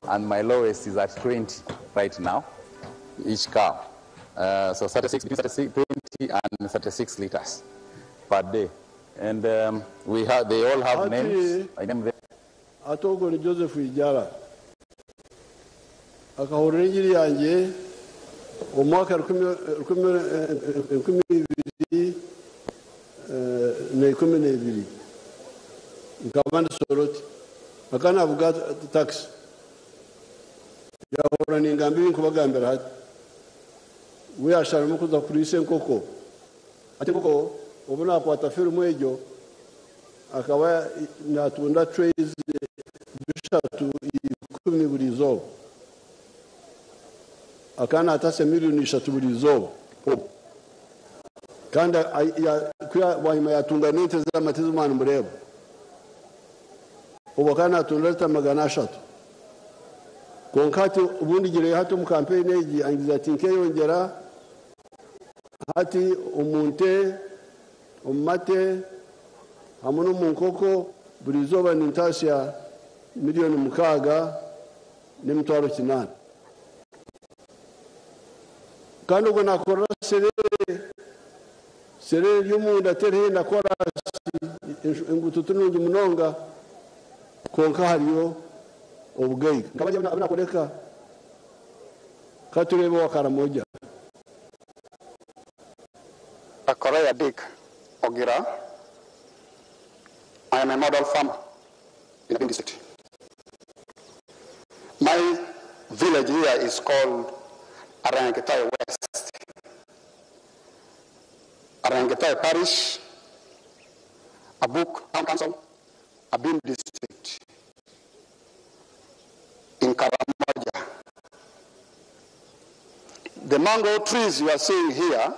Speaker 10: and my lowest is at 20 right now, each cow. So 36, between 36, 20 and 36 liters per day. And they all have names. I name them.
Speaker 6: Atogoli Joseph Ijara. Akahurira injiri yanjye omwaka 2012 nkaba ndi Soroti akanavuga taxi yahora ningamba ibinkubagambira hati we asharamo kuza kurisa enkoko ati enkoko obu nakwata firimu egyo akaba natunda trays bishatu 10 buri izooba akana atase miliyoni 3 buri izooba kandi bwanyuma yatunga n'ente z'amate z'omwana mureba ubu akana atunda lita 300 konka hati ubundi gireyo hati omu kampeyini egi angiza ati nkeyongyera hati omu nte omu mate hamwe n'omu nkoko buri izooba nintasya miliyoni 6 n'emitwaro 8 kandi ubwo nakora serere ry'omunda teriho ndakora enguto nungi munonga konka hariyo obugaiga nkabajya nakoreka katurebe wa Karamoja.
Speaker 11: Akoraya Dick Ogira. I am a model farmer in the district. My village here is called Arangetai West. Arangetai Parish, Abuk Town Council, Abim District, in Karamoja. The mango trees you are seeing here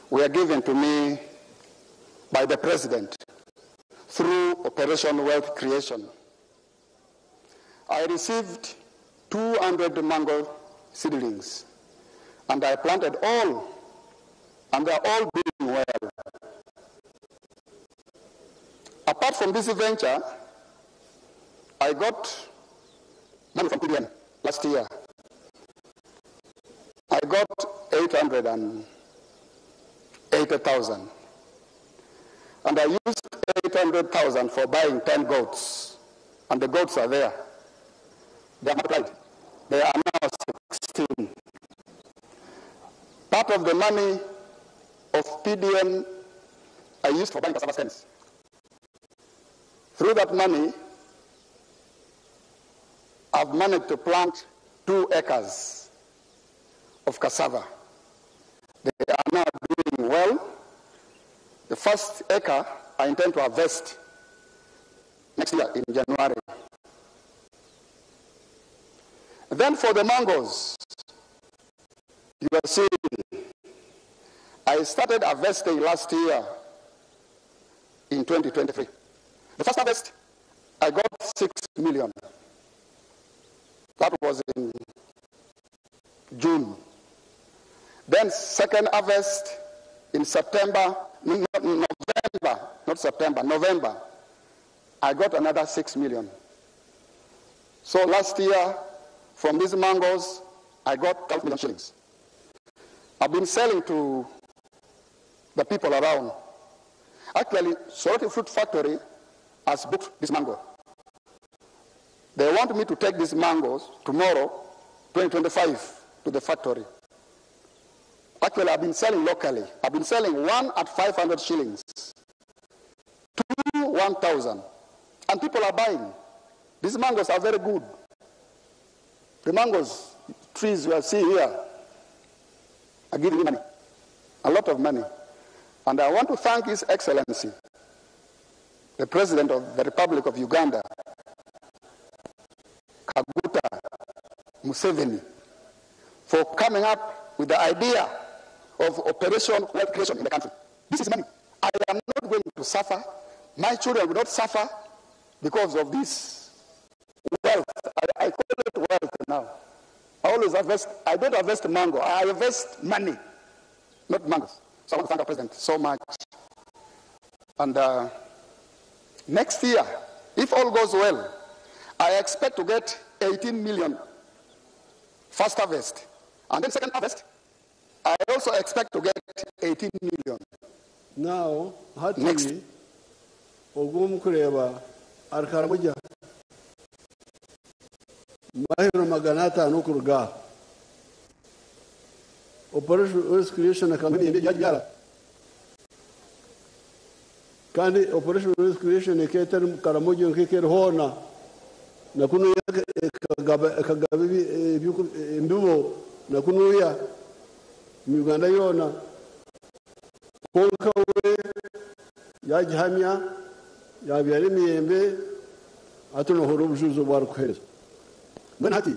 Speaker 11: were given to me by the president through Operation Wealth Creation. I received 200 mango seedlings and I planted all, and they are all doing well. Apart from this venture, I got money from PDM last year. I got 880,000. And I used 800,000 for buying 10 goats. And the goats are there. They are multiplied. They are now 16. Part of the money of PDM I used for buying cassava stems. Through that money, I've managed to plant 2 acres of cassava. They are now doing well. The first acre I intend to harvest next year in January. Then for the mangoes, you are seeing, I started harvesting last year in 2023. The first harvest, I got 6 million. That was in June. Then second harvest in September, November, not September, November, I got another 6 million. So last year, from these mangoes, I got 12 million shillings. I've been selling to the people around. Actually, Soroti Fruit Factory has booked this mango. They want me to take these mangoes tomorrow, 2025, to the factory. Actually, I've been selling locally. I've been selling one at 500 shillings, 2 1,000. And people are buying. These mangoes are very good. The mangoes, trees you are seeing here, are giving me money, a lot of money. And I want to thank His Excellency, the President of the Republic of Uganda, Kaguta Museveni, for coming up with the idea of Operation Wealth Creation in the country. This is money. I am not going to suffer. My children will not suffer because of this wealth. I call it wealth now. I always harvest. I don't harvest mango. I harvest money, not mangoes. So I want to thank our president so much. And next year, if all goes well, I expect to get 18 million first harvest. And then second harvest, I also expect to get 18 million.
Speaker 6: Now, hati
Speaker 11: Next.
Speaker 6: Ogwo kureba Karamoja mahiro 500 kuruga Operation Wealth Creation akamenya yabyara kandi Operation Wealth Creation eketari Karamoja nkekeri hona na kuno ekagaba embibo na kunuya mu Uganda yona konka we yagihamya yabyara emiyembe atunohora obujuzi obwarikuhereza. Mbwenu hati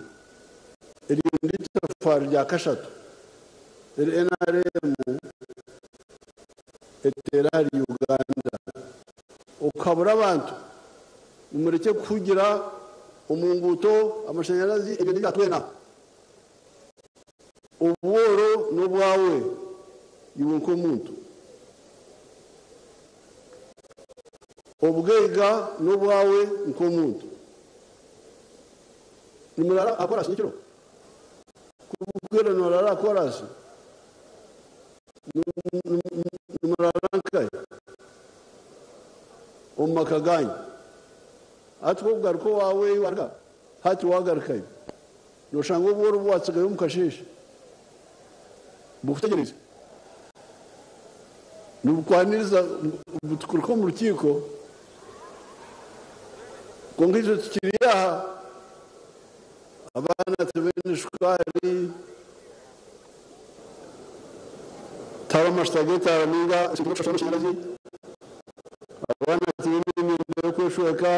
Speaker 6: eryo nditafari rya kashatu eri NRM etera ahari Uganda okabura abantu nimureke kuhugira omu nguuto amashanyarazi ebyo nibyatwena obworo n'obwawe iwe nk'omuntu obugaiga n'obwawe nk'omuntu nimurara akorasi nikiro kubukwera norara akorasi nimurara nkaye omu maka ganyu hati kugaruka owawe waruga hati wagarukayo noshanga obworo bwatsigayo omu kasheeshe bukutegereza nibukwaniriza butukuruka omu rukiiko konka itwe tukiri aha abaana tibaine shukaari tihariho amashuta g'etaara ninga amashanyarazi abaana tibaine emyenda y'okweshweka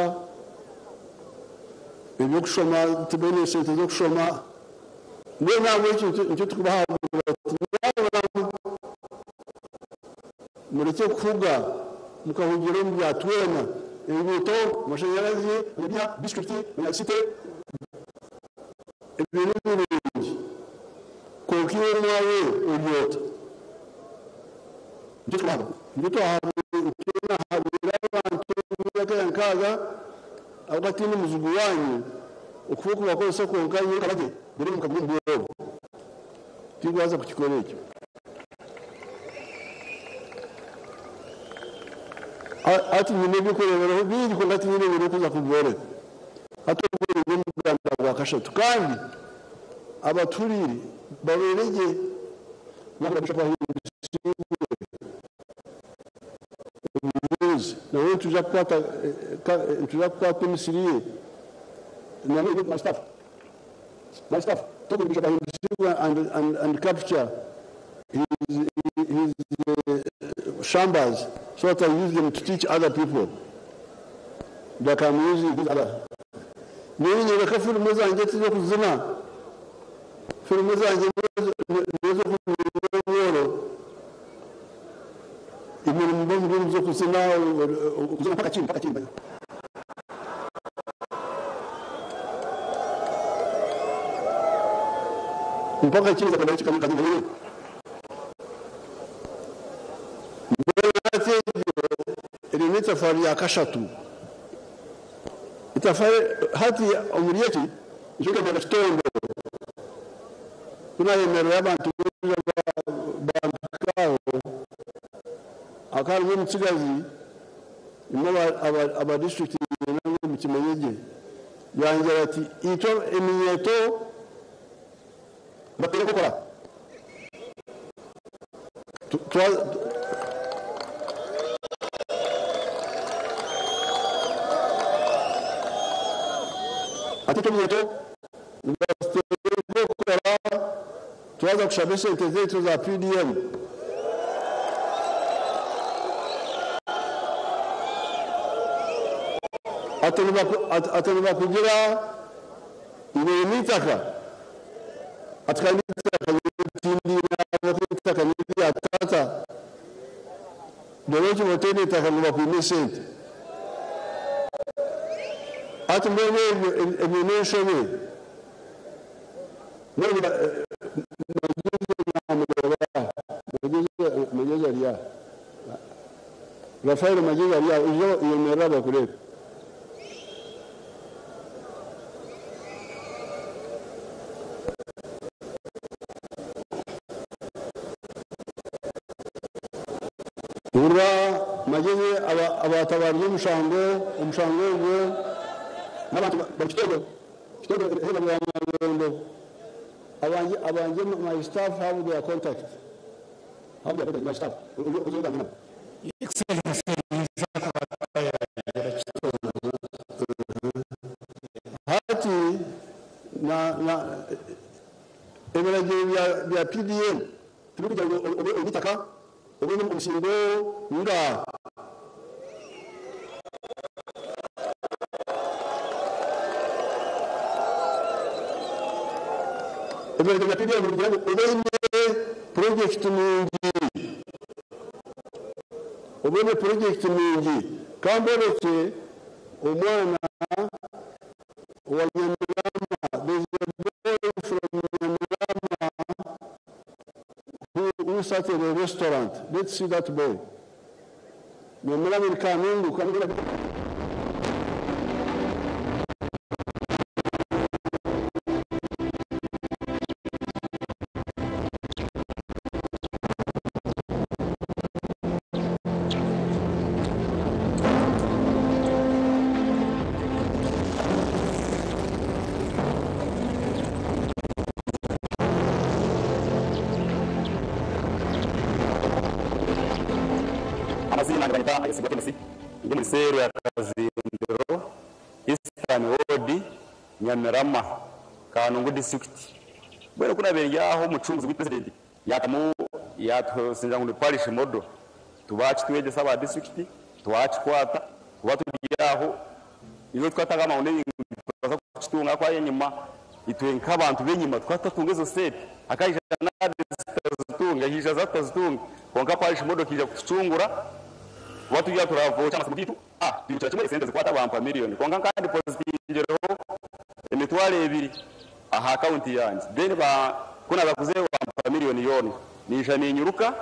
Speaker 6: ebyokushoma tibaine sente z'okushoma mbwenu ahabw'ekyo nikyo tukubahabura mureke kuhuga mukahugira omu bya twena. Enguuto, amashanyarazi, ebya disiturikiti na site ebyo ni birungi kwonka iwe omwawe ori ota? Nikyo twahabwire abantu omu myaka ya nkaaga ahabw'okuba tindi muzigu waanyu okufa okubakozesa kwonka nyowe nkaba gye reero mukaguma omu bworo. Tindikubaasa kukikora ekyo. Hati nyine eby'okureeberaho bingi kwonka tinyine bwire bw'okuza kubibooreka. Hati ogwo nigwo muganda gwa kashatu kandi abatuhuriire babeere gye. Omubuuzi nawe nitwija kukwata nitwija kukwata emisiri ye na my staff my staff talk with Bishop Ahimbisibwe and, and, and capture his, his shambas so that I use them to teach other people like I'm using these other. Nyowe nyereka filimu zangye tiz'okuzina, filimu zangye n'ez'okunyurura obworo. Imwe nimuba muri omu z'okuzina, okuzina mpaka chini, mpaka chini. Mpaka chini za kanda kanda. Mbwenu hati eryo eryo n'eitafaari rya kashatu. Itafaari hati omuri eki nikyo nkemera kitondo ku naayemerera abantu boona bampika aho hakaba harimu omutsigazi imwe aba disiturikiti niinyenda ngu mukimanye gye yangira ati itwe eminyeeto bateire enkokora Ati itwe eminyeeto nibatuteera enkokora twaza kushaba esente zaitu za PDM. Ati nibakugira ngu oine eitaka. Ati kandi eitaka nyowe tindiine ahabw'okuba eitaka n'erya tata. Reero okiba otaine eitaka ngu bakwime esente. Hati mbwenu ebyo ebyo n'enshobe. Mbwenu Magyezi namureeba aha, Magyezi ari aha. Rafael Magyezi ari aha, ija oyemerere bakureebe. Hurira Magyezi abatabarize omushango, omushango ogwo n'abantu bari Kitego, Kitego haihi na Rwamabondo. Abangye abangye my staff have their contact, have their contact my staff, oze ogambe nabo.
Speaker 12: Excellency niija kubataayaayira Kitondo.
Speaker 6: Hati na na ebiragiro bya bya PDM tibirikugira ngu obe oine eitaka obe oine omusingo ngaaha. Ebiragiro bya PDM nibigira ngu obe oine purojekiti nungi, obe oine purojekiti nungi. Ka mborekye omwana owa Nyamirama, there is a boy from Nyamirama who, who started a restaurant. Let's see that boy. Nyamirama in Kanungu. Kanungu.
Speaker 13: Amazina nibanyeta Ayesigwa Kenneth, ndi muri seru ya Kazindiro, Eastern Ward, Nyamirama, Kanungu district. Mbwenu ku nabaire ndi aho omucunguzi w'i president yatamu yatusinja ngu ni parish model, tubakitwegyesa aba district twakikwata kuba turi aho iwe twatanga amahune tubaza kukitunga kwa enyima itwe nk'abantu b'enyima twatatunga ezo sente akaija nadi zitazitunga hija zatazitunga kwonka parish model kija kutucungura Tuba turi aha turavokya amasimu gaitu, ah twirukira kimwe esente zikwata bampa miriyoni kwonka nka depositingireho emitwaro ebiri aha akawunti yangye then ba ku naaza kuzeeyo bampa miriyoni yoona. Naija ninyiruka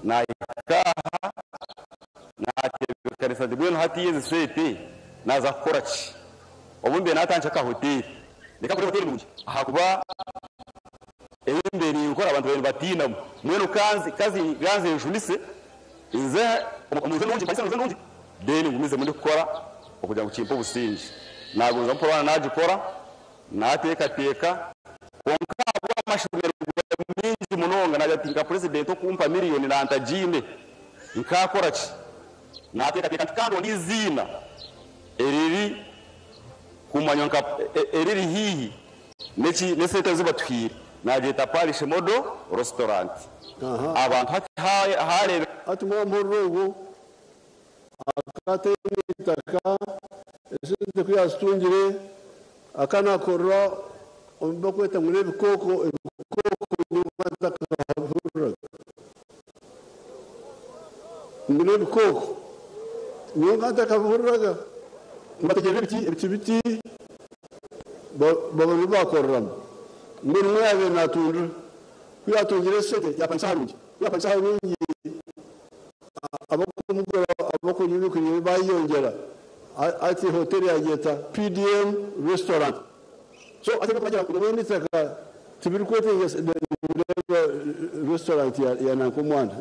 Speaker 13: naahika aha naatebeekanisa nti mbwenu hatiiya ezi sente naaza kukora ki? Obu mbaire naatandikire akahoteeri, reka nkore hoteeri nungi ahakuba ebi mbaire ninkora abantu babaire nibatiinamu. Mbwenu ka nze njunise nze omu nju enungi, mpangise omu nju enungi then ngumizemu ndikukora okugira ngu kimpe obusingye. Naagumizamu puraani naagikora, naateekateeka kwonka ahabw'amashemererwa maingi munonga naagira nti nka purezidenti okumpa miriyoni nantagiine nkaakora ki? Naateekateeka nti ka ndonde eiziina eriri kumanywa nka eriri haihi n'esente ezi batuhaire, naagyeta Parish Model Restaurant. Abantu hati haareebeka.
Speaker 6: Hati mwamuhurira ogwo akataine itaka, esente ku yaazitungire akanakorera omu bi barikweta ngu n'ebikooko, ebikooko nyowe ntakabihuriraga. Ngu n'ebikooko nyowe nkaba ntakabihuriraga. Nibatekyerera ebiti, ebiti biti baba nibyo bakoreramu. Mbwenu nimwo yaabaire naatundira. Ku yaatungire esente yaapangisa aharungi. Ku yaapangisa aharungi abakumugura abakunywa ebyokunywa bye baayeyongyera. Hati hoteeri yaagyeta PDM Restaurant. So hati ahabw'okugira ngu nyowe n'eitaka tibirikwetengyesa ndeeba restaurant ya nanka omwana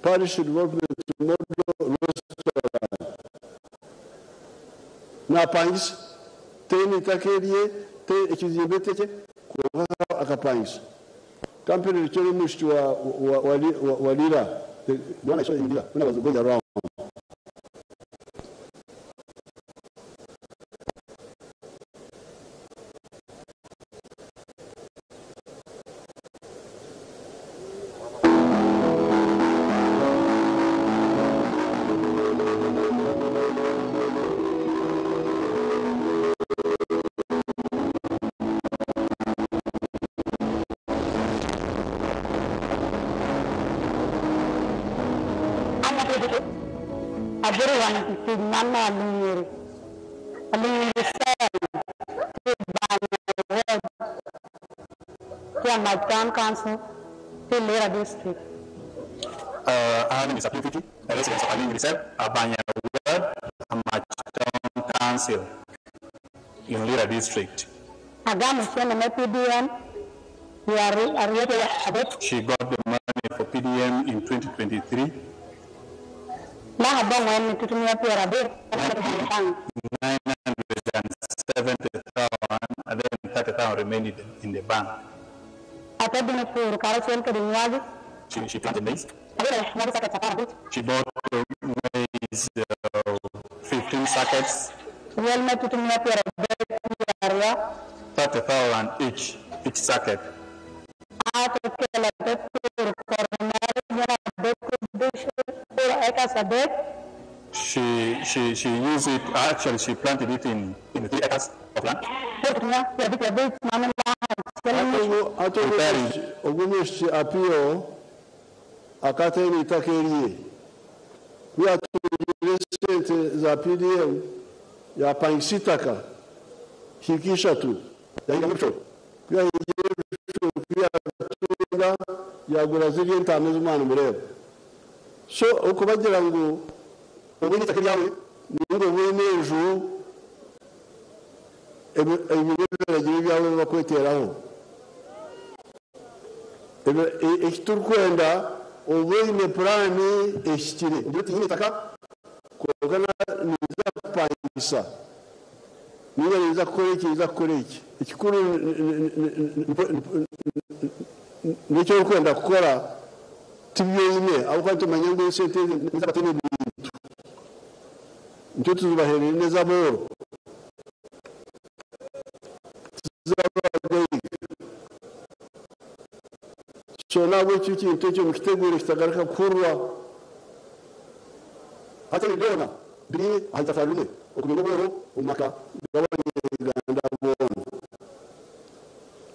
Speaker 6: Parish Development Model Restaurant. Naapangisa, teine itaka erye, ekizimbe ti ekye kwonka akapangisa. Kampire nikyo n'omwishiki wa Lira, the one I saw in Lira when I was going around.
Speaker 14: Town Council, Lira District.
Speaker 15: Her name is Apifiti, a resident of Aling Reserve, Abanya Ward, Amach Town Council in Lira District. She got the money for PDM in 2023. 970,000 and then 30,000 remained in the bank. She planted maize. She bought maize, 15 sachets, 30,000 each sachet. She used it, actually she planted it in 3 acres of land.
Speaker 6: Ogumishiki Apio akataine itaka erye ku yatungire esente za PDM yapangisa itaka hiika ishatu yahingamu ebishoro ku yahingire ebishoro ku yatunga yagura zirya entaama ezi omwana mureeba. So okubagira ngu obwine itaka eryawe ninga obwine enju ebiragiro ebyawe bakweteraho. Ekiturikwenda obwine puraani ehikire ogire oti nyine itaka kwonka ninza kupangisa ninga ninza kukora eki ninza kukora eki. Ekikuru n'eki orikwenda kukora tibyoine ahabw'okuba nitumanya ngu esente ezi n'ez'abataine bintu. Nikyo tuzibaheerire n'ez'abooro. So nahabwekyo ekintu ekyo mukiteguure kitagaruka kuhurwa. Hati ebi byona biri aha itafaari rimwe okubinga obworo omu maka g'Abanyayuganda boona.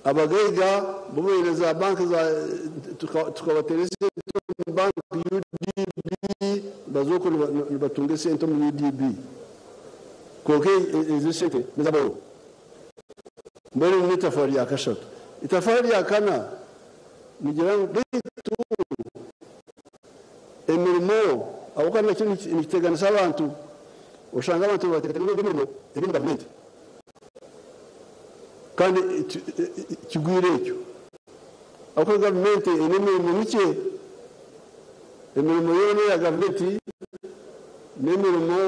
Speaker 6: Abagaiga bo baine za banka za tukabateera esente omu banka UDB baza okwo nibatunga esente omu UDB. Kwonka ezo esente n'ez'abooro. Mbwenu eri n'itafaari rya kashatu. Itafaari rya kana nigira ngu beitu emirimo ahabw'okuba nakyo nikiteganisa abantu, oshanga abantu nibateekateeka ngu emirimo eri omu gavumenti kandi kigwire ekyo ahabw'okuba gavumenti eine emirimo mikye, emirimo yoona eya gavumenti n'emirimo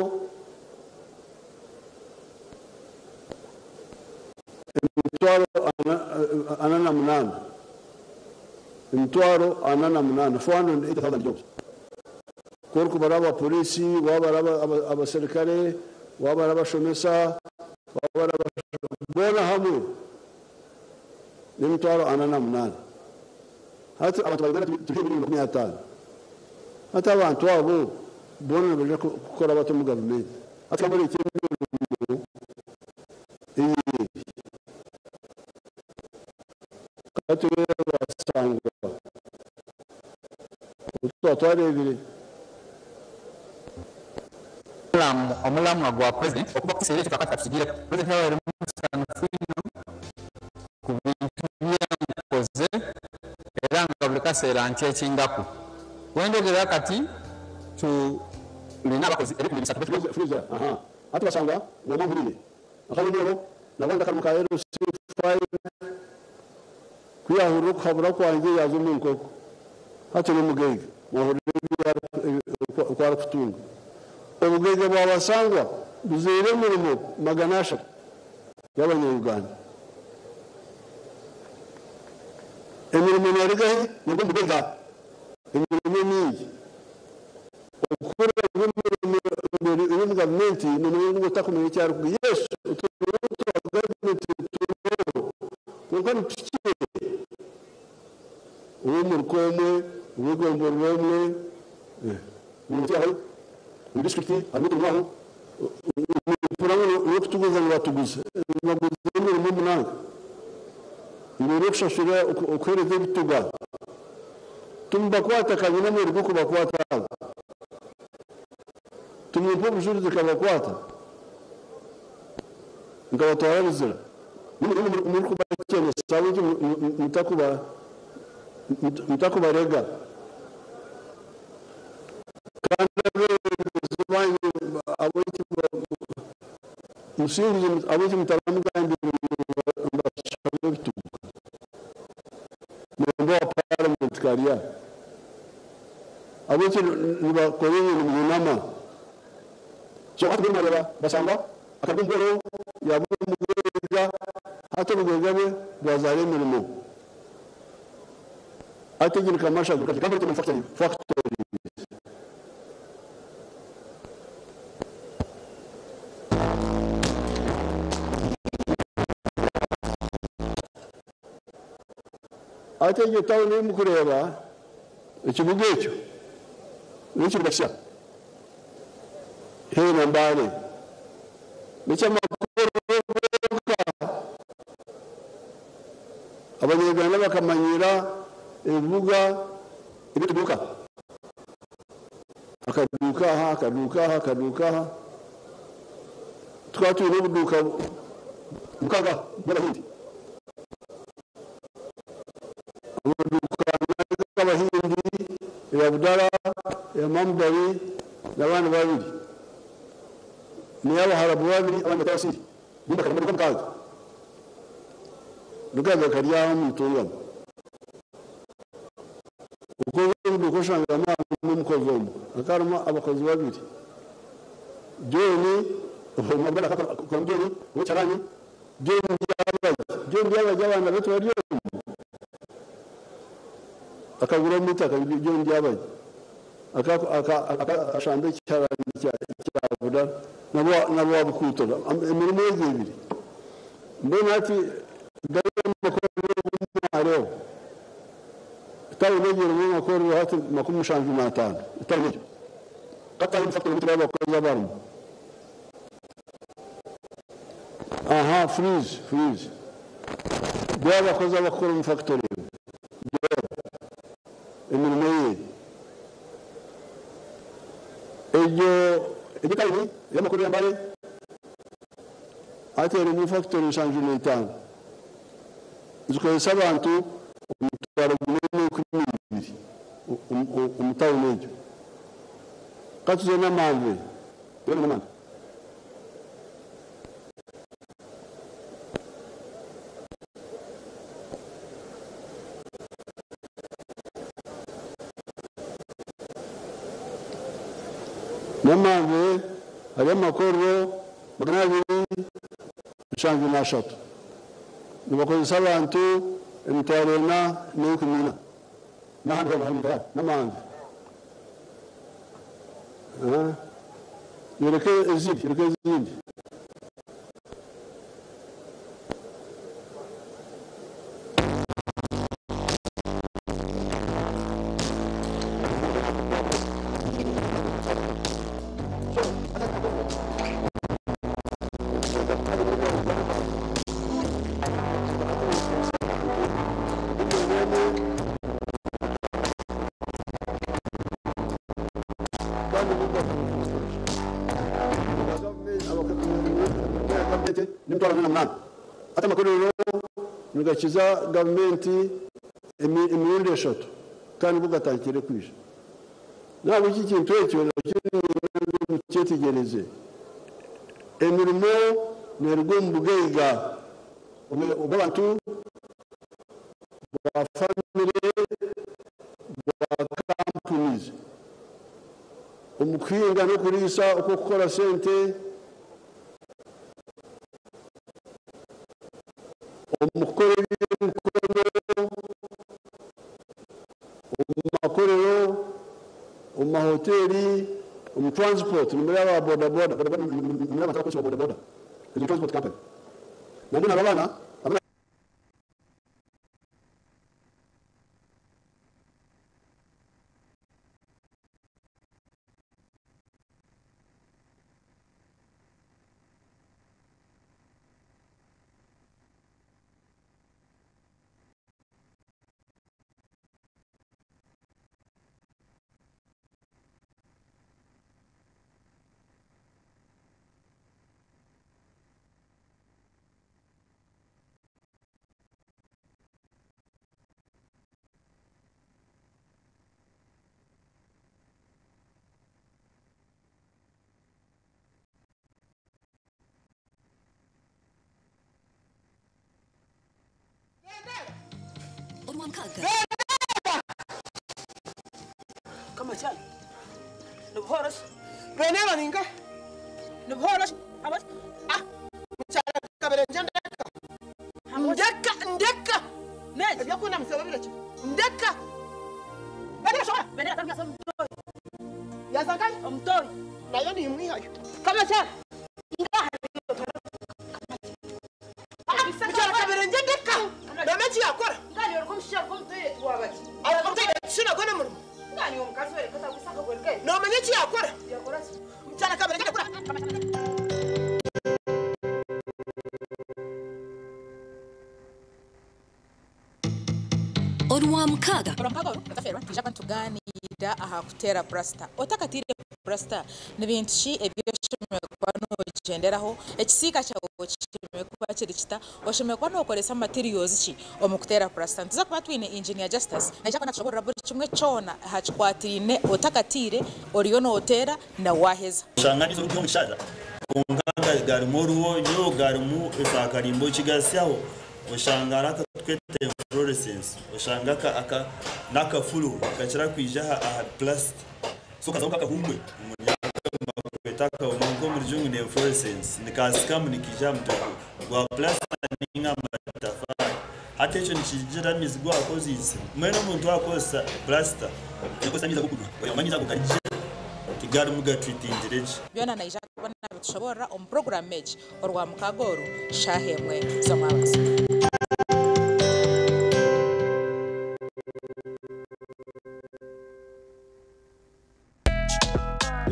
Speaker 6: emitwaro ana na munaana, emitwaro ana na munaana, 480,000 jobs. Ku orikubara abaporiisi, waabara abaserukare, waabara abashomesa, waabara boona hamwe n'emitwaro ana na munaana. Hati abantu ba Uganda turi haihi miliyooni 50. Hati abantu abo boona nibaija kukora bata omu gavumenti? Hati ka mborekye emirimo ei eri. Ka tureebe Basangwa oku twaba twareebire.
Speaker 10: Omulamwa gwa President okuva kukiseera ekyo kakati katukigiireko. President yabaire musanhufu inho ku bintu byenkoze era nga buli kaseera nkyekingaku. Wendhogerera kati tulina abakozi 300.
Speaker 6: Freezer, aha. Hati basangwa noma mpurire. Akabonero nabandi akarimo ka LC5 ku yahurira okuhabura kwangye yaaza omu nkoko. Hati n'omugaiga mwahurira ebi oku arikutunga. Obugaiga bwa Basangwa buzaire emirimo 300 y'abanya-Uganda. Emirimo neeruga hi? Neeruga omu bugaiga. Emirimo emingi. Okukora ngu emirimo eri omu gavumenti noomanya ngu otakumanya eki arikugira. Yes, oturimo twa gavumenti turiho kwonka nituhikire. Ow'omuruka omwe, ow'egomborora omwe, omu disiturikiti harimu oturimo aho, nompurira ngu n'okutuguza nibatuguza, nibaguza emirimo munonga. Ngu n'okushashura okuheereza ebituga. Timubakwata ka nyine omweri gw'okubakwata abo. Timumpa obujurizi nkabakwata nkabatwara Luzira. Nimwe murikubakyenesa ahabw'enki mutakubarega? Kandi abeebembezi banyu ahabw'enki musinguzi ahabw'enki mutaramugambire ngu mbashabe ebituga? Memba wa Paramenti Karya, ahabw'enki nibakora ebyo nimuhunama? So hati mbwenu mwareeba Basangwa akaruga omu bworo yaaba omugaiga, hati obugaiga bwe bwazaara emirimo. Hati egi ni commercial agriculture, company manufacturing factories. Hati egyo tawuni ei murikureeba, ekibuga ekyo n'ekibuga kisya haihi na Mbale. N'eky'amakuru gonka Abanyayuganda bakamanyira ebibuga eby'otuduuka. Akaduuka aha, akaduuka aha, akaduuka aha. Tukaba twine obuduuka mukaga bw'Abahindi. Amaduuka g'Abahindi, eya Budala, eya Mamudali n'abandi babiri. N'ey'Abaharabu babiri abandi bari Abasiri. Bombi bakaba amaduuka mukaaga. Mukaaga kari aho omu Ntungamo. Oku obuduuka oshangamu harimu omukozi omwe, hakaba harimu abakozi babiri. John, omwe akaba John ow'ekiharani, John Byabagye. John Byabagye abaana be tibari omu? Akagura omu itaka John Byabagye. Akashamba ekiharani kya Budara nabwo wabukuutora. Emirimo egyo ebiri. Mbwenu hati gariya amakorero agu mwareeba, tawuni egyo erimu amakorero hati 75, tawuni egyo. Katawuni factory turiho abakozi abarimu. Aha, freeze, freeze. Reeba abakozi abakukora omu factory emwe. Reeba emirimo ei eri. Egyo. Tawuni ey'amakuru ya Mbale hati erimu fakitori 75 nizikozesa abantu 1012 omu tawuni egyo. Katuze Namanve, Namanve. Namanve hariyo amakorero 273 nibakozesa abantu 4,004 n'ahandi hoona Namanve. Yoreke ezindi, yoreke ezindi. Ati amakorero nigakiza gavumenti emirundi 3 kandi bo gatangire kwija. Ntabwo iki kintu ekyo mukyetegereze. Emirimo neruga omu bugaiga obw'abantu bwa famire bwa companies. Omu kuhinga n'okuriisa okw'okukora sente, omu kukora eby'emikono, omu makorero, omu mahoteri, omu transport, nimuri aba boda boda, nimuri abantu abakozesa boda boda, ezo transport company. Nabwo nabo abaana
Speaker 16: Kama cyane nibuhoroshye bene baninga nibuhoroshye ah cyane kaberenje ndeka ndeka ndeka neza byakunda musaba bireke ndeka bene shobora bene atanga mtoyi yazangaye mtoyi nayo ni imwihayo kama cyane cyane kaberenje ndeka namechi yakora ngani yorukumshira kumtoyi twabaki abakumtoyi shina gona murimo ngani omukazi wereka tagusaka gwereke nomenya ki yakora yakora cyane kaberenje ndekura.
Speaker 17: Orwamkaga
Speaker 18: olwamkaga tija tuganira aha kutera plasta otakatire plasta nibintu ki ebyoshemereire kuba nogyenderaho ekisiika kyawe kishemereire kuba kiri kita oshemereire kuba nokoresa materials ki omu kutera plasta. Nituza kuba twine engineer Justus naija kuba natushoborera buri kimwe kyona aha kikwatiriine otakatiire oriyo noteera na waheza.
Speaker 19: Oshanga nizo omushaija konka garimu oruho garimu efakarimbo kigasyaho oshanga arakatwete fluorescence oshanga aka nakafulu kakira kwija aha plastic so kaza kakahumwe umunyaka omunko murjungu ne fluorescence nikasikamu nikija mutoko gwa plastic ninga matafari hata echo nikijira mizigo akozise mwene omuntu akosa plaster yakosa miza kukunwa oyamanyiza kukalije tigari mugatreatingireje
Speaker 18: byona naija kubona bitushobora omu program egi orwa oru shahemwe z'omwabazi.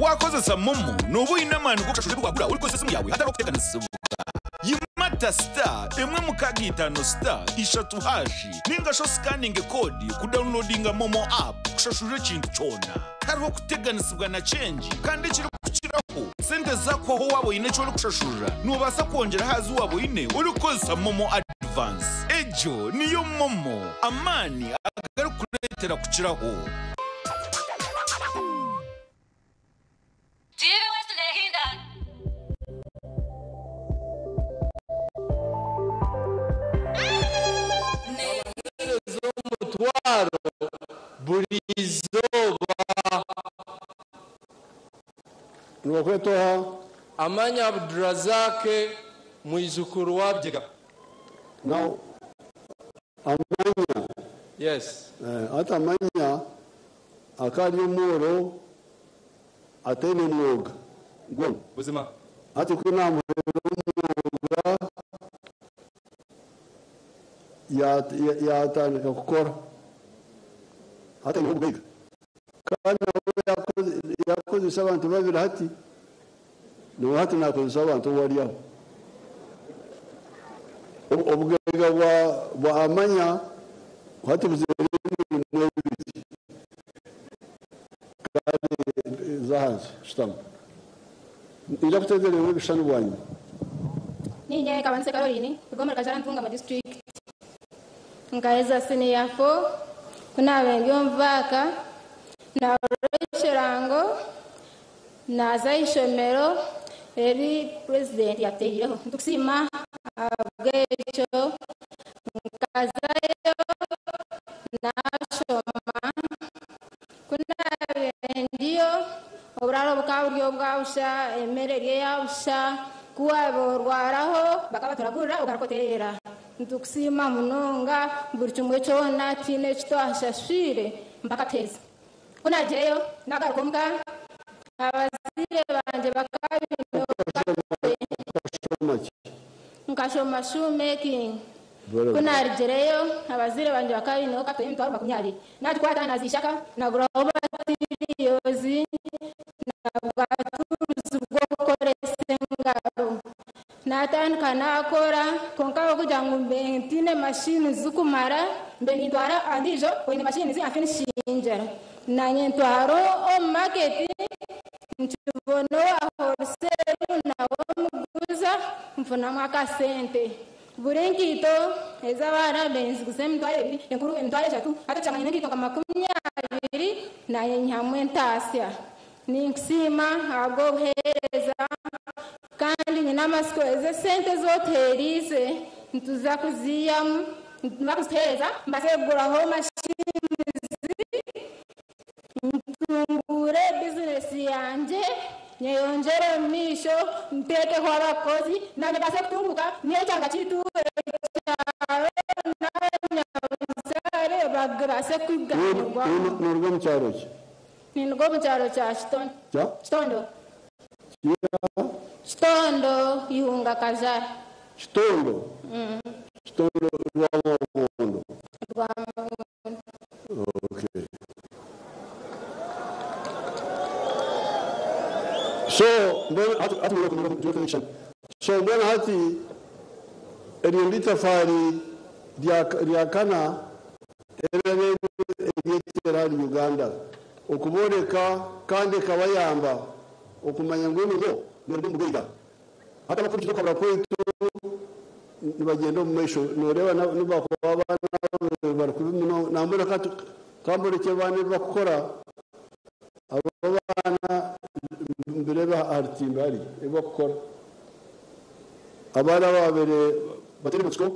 Speaker 20: Wakozesa momo nobu ine amani g'okushashura ebi wagura orikozesa esimu yawe hatariho kuteganisibwa. Yimata star 165 star 3 hashi ningasho scanning code kudownloadinga momo app kushashura ekintu kyona. Hariho kuteganisibwa na change kandi ekirikukiraho Sente zaakuhwaho waaba oine eki orikushashurira, noobaasa kwongyera aha zi waaba oine orikukozesa MoMo Advance. Egyo niyo MoMo, amaani agarikukureetera kukiraho.
Speaker 17: Nabahereza omutwaro buri izooba.
Speaker 6: Nibakweta oha?
Speaker 17: Amanya Abdurazak mwijukuru wa Bigega.
Speaker 6: Now Amanya.
Speaker 17: Yes.
Speaker 6: Hati Amanya akaba ari omworo ataine mwoga gwona.
Speaker 13: Buzima.
Speaker 6: Hati ku naamuheera omwoga yaatandika kukora. Hati aine obugaiga. Kandi nawe yaakozesa abantu babiri hati, nawe hati naakozesa abantu ou ari aho. Obugaiga bwa Amanya hati buzaire emirimo ebiri. Kandi za ahansi, shutama. Niinyija kuteezereera ebishushani bwanyima.
Speaker 21: Niinye Kabanise Caroline, kuruga omuri Kajara Ntungamo district. Nkaheza siniya fo, ku naabaire ndi omu vaaka, naahurira ekirango, naaza aha ishomero eri purezidenti yaataireho. Nitukusiima ahabw'ekyo, nkazayo naashoma. Ku naabaire ndiyo, oburaaro bukaba buri obwa busha, emere eri eya busha, ku waabaire orwaraho bakaba baturagurira ogaruka otereera. Nitukusiima munonga buri kimwe kyona tihaine eki twashashwire mpaka tuheeza. Ku naagireyo naagaruka omuka, abazaire bangye bakaba baine
Speaker 6: Okashoma ki?
Speaker 21: Nkashoma shoemaking.
Speaker 6: Very
Speaker 21: Ku
Speaker 6: good.
Speaker 21: naarugireyo abazaire bangye bakaba baineho kato y'emitwaro 20. Naagikwata naaziishaka naaguraho batiriyozi na bwaturuzi bw'okukoresa engaro. Naatandika naakora kwonka ahabw'okugira ngu mbe ntaine mashini zirikumara, mbe nintwara ondiijo oine mashini anfinishingira. Naanye ntwara omu maketi nkibona owa wholesaler nawe muguza nfunamu akasente. Buri nkaito ez'abaana mbe nziguza emitwaro ebiri, enkuru emitwaro eshatu, hati oshanga nyine enkaito nka 20 naanye nyihamu entaasya. Ninkusiima ahabw'obuheereza kandi nyine amatsiko ezi esente ezi otuheeriize nituza kuziihamu, nibakuzituheereza mbaase kuguraho mashinizi ntunguure bizinesi yangye nyeyongyere omu maisho nteekeho abakozi naanye mbaase kutunguuka n'ekyanga kyaitu ekyaro n'abanyabuzaare babaase kwiganirwamu.
Speaker 6: Nooruga omu kyaro ki?
Speaker 21: Ninduga omu kyaro kya Kitondo.
Speaker 6: Kya?
Speaker 21: Kitondo.
Speaker 6: Kya?
Speaker 21: Kitondo, Ihunga Kajara.
Speaker 6: Kitondo? Kitondo Rwamugondo.
Speaker 21: Rwamugondo.
Speaker 6: Okay. So, mbwenu hati, hati tugire connection. So, mbwenu hati eryo nditafaari rya, rya kana erirabe eryetera ahari Uganda okubooreka kandi ekabayamba okumanya ngu emigo neruga omu bugaiga. Hati abakurikiza okuhabura kwaitu nibagyenda omu maisho, nooreeba n'obu baakuba abaana bari kubi munonga, nambwenu kamborekye abaana ebi bakukora, abo abaana mbireebe aha rutimbi hariya ebi bakukora. Abaana ababaire bataine matsiko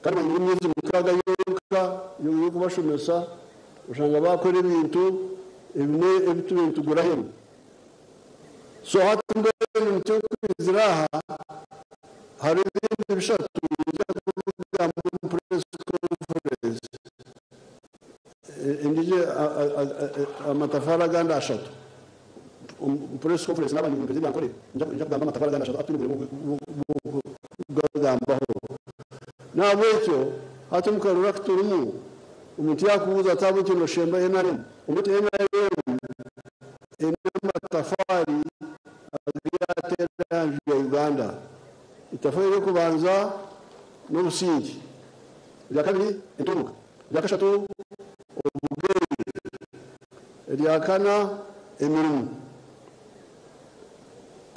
Speaker 6: kandi banyine emyezi 6 yonka y'okubashomesa, oshanga baakora ebintu ebimwe ebi tubaire nitugura aheeru. So hati mbwenu nikyo nkwizire aha, hariho ebindi bishatu nija kubigamba omu press conference. Endiijo amatafaari agandi ashatu. Omu press conference naaba nimpeza ebyankore, nija kugamba amatafaari agandi ashatu atu kugagambaho. N'ahabw'ekyo hati omu karuru aku turimu, omuntu yaakubuuza ati ahabw'enki nooshemba NRM? Omuntu NRM eine amatafaari agu yaateera aha nju ya Uganda. Itafaari ery'okubanza n'obusingye, erya kabiri entunguka, erya kashatu obugaiga, erya kana emirimo.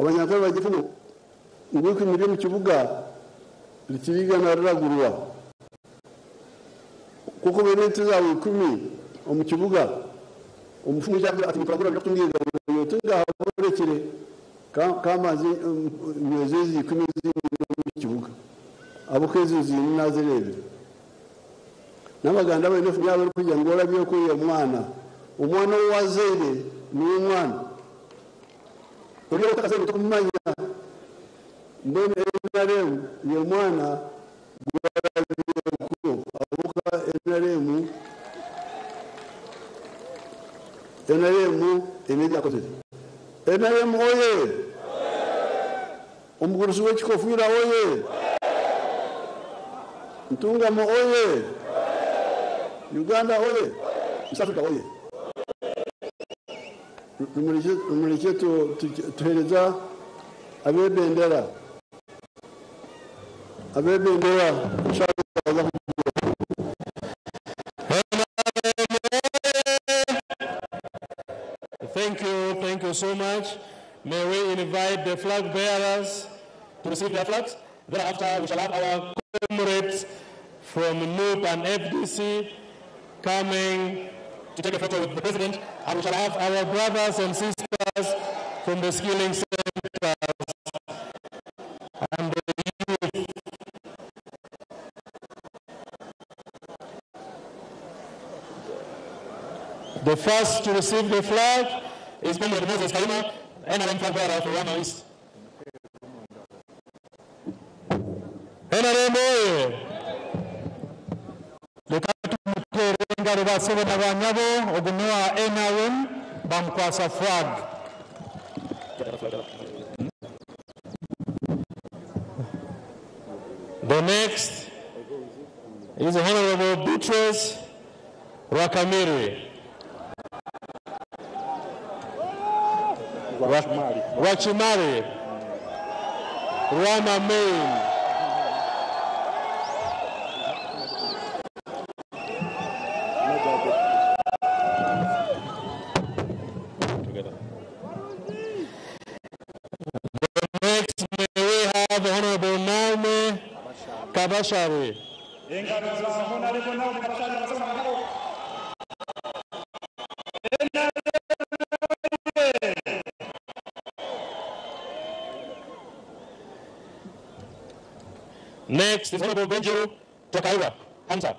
Speaker 6: Abanyankore bagira enfumu ngu eikumi ry'omu kibuga rikira igana riragurwa. Ku orikuba oine ente zaawe ikumi omu kibuga, omufumu aija akugira ati nituragura nituja kutunga igana, ogira oti ngaaha borekire ka mbanze nyweze ezi ikumi ezi nyine omu kibuga ahabw'okuba ezi nziine naazireebire. N'Abaganda baine enfumu yaabo erikugira ngu orabya okweya omwana, omwana ou wazaire niwe mwana. Oriya ou otakazaire tokumumanya. Mbwenu NRM ye mwana gwarabireko ahabw'okuba NRM NRM eine ebi yakozire. NRM oye! Omugurusi w'ekikofiira oye! Ntungamo oye! Uganda oye! East Africa oye! Mumurekye tuhereza ab'ebendera. Ab'ebendera eshaaha
Speaker 2: Thank you, thank you so much. May we invite the flag bearers to receive their flags. Thereafter, we shall have our comrades from NUP and FDC coming to take a photo with the president, and we shall have our brothers and sisters from the skilling centers and the youth. The first to receive the flag is Comrade Moses Kalima, NRM flag bearer for Rama East. NRM oye!
Speaker 5: Leka tumutere engaro basebo na banyabo, ogu n'owa NRM bamukwasa flag.
Speaker 2: The next is Honorable Beatrice Rakamiri. Rwachimari. Rama Main. The next, may we have Honorable Naomi Kabashari.
Speaker 5: Engaro za Honorable Naomi Kabashari basebo na banyabo.
Speaker 2: Next is Honorable Benjamin Tokaiwa, Hunter,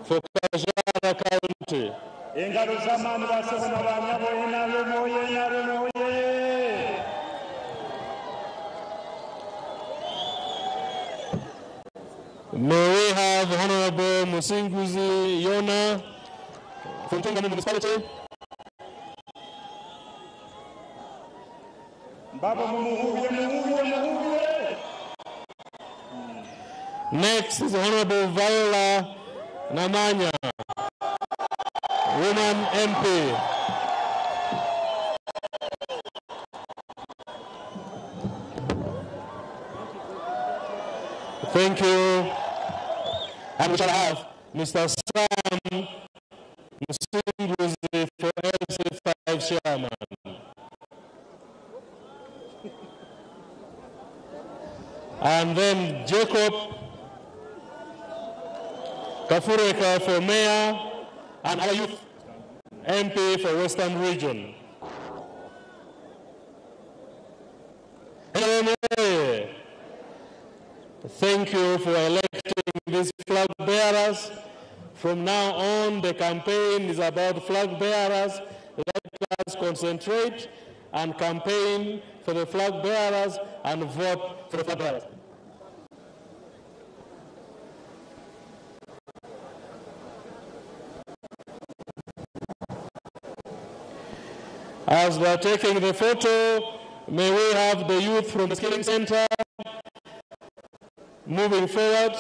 Speaker 2: for Kajara County.
Speaker 5: Engaro z'amaani basebo na banyabo, NRM oye, NRM oye!
Speaker 2: May we have Honorable Musinguzi Yona from Ntungamo Municipality.
Speaker 5: Mbabo mumuhubye, muhubye, muhubye.
Speaker 2: Next is Honorable Viola Namanya, Woman MP. Thank you. And we shall have Mr. Sam Musinguzi for LC5 chairman. And then Jacob Kafureka for mayor and our youth MP for Western Region. Thank you for electing these flag bearers. From now on, the campaign is about flag bearers. Let us concentrate and campaign for the flag bearers and vote for the flag bearers. As we are taking the photo, may we have the youth from the Skilling Center moving forward,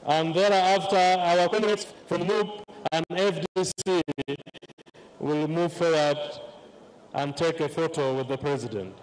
Speaker 2: and thereafter our comrades from NUP and FDC will move forward and take a photo with the president.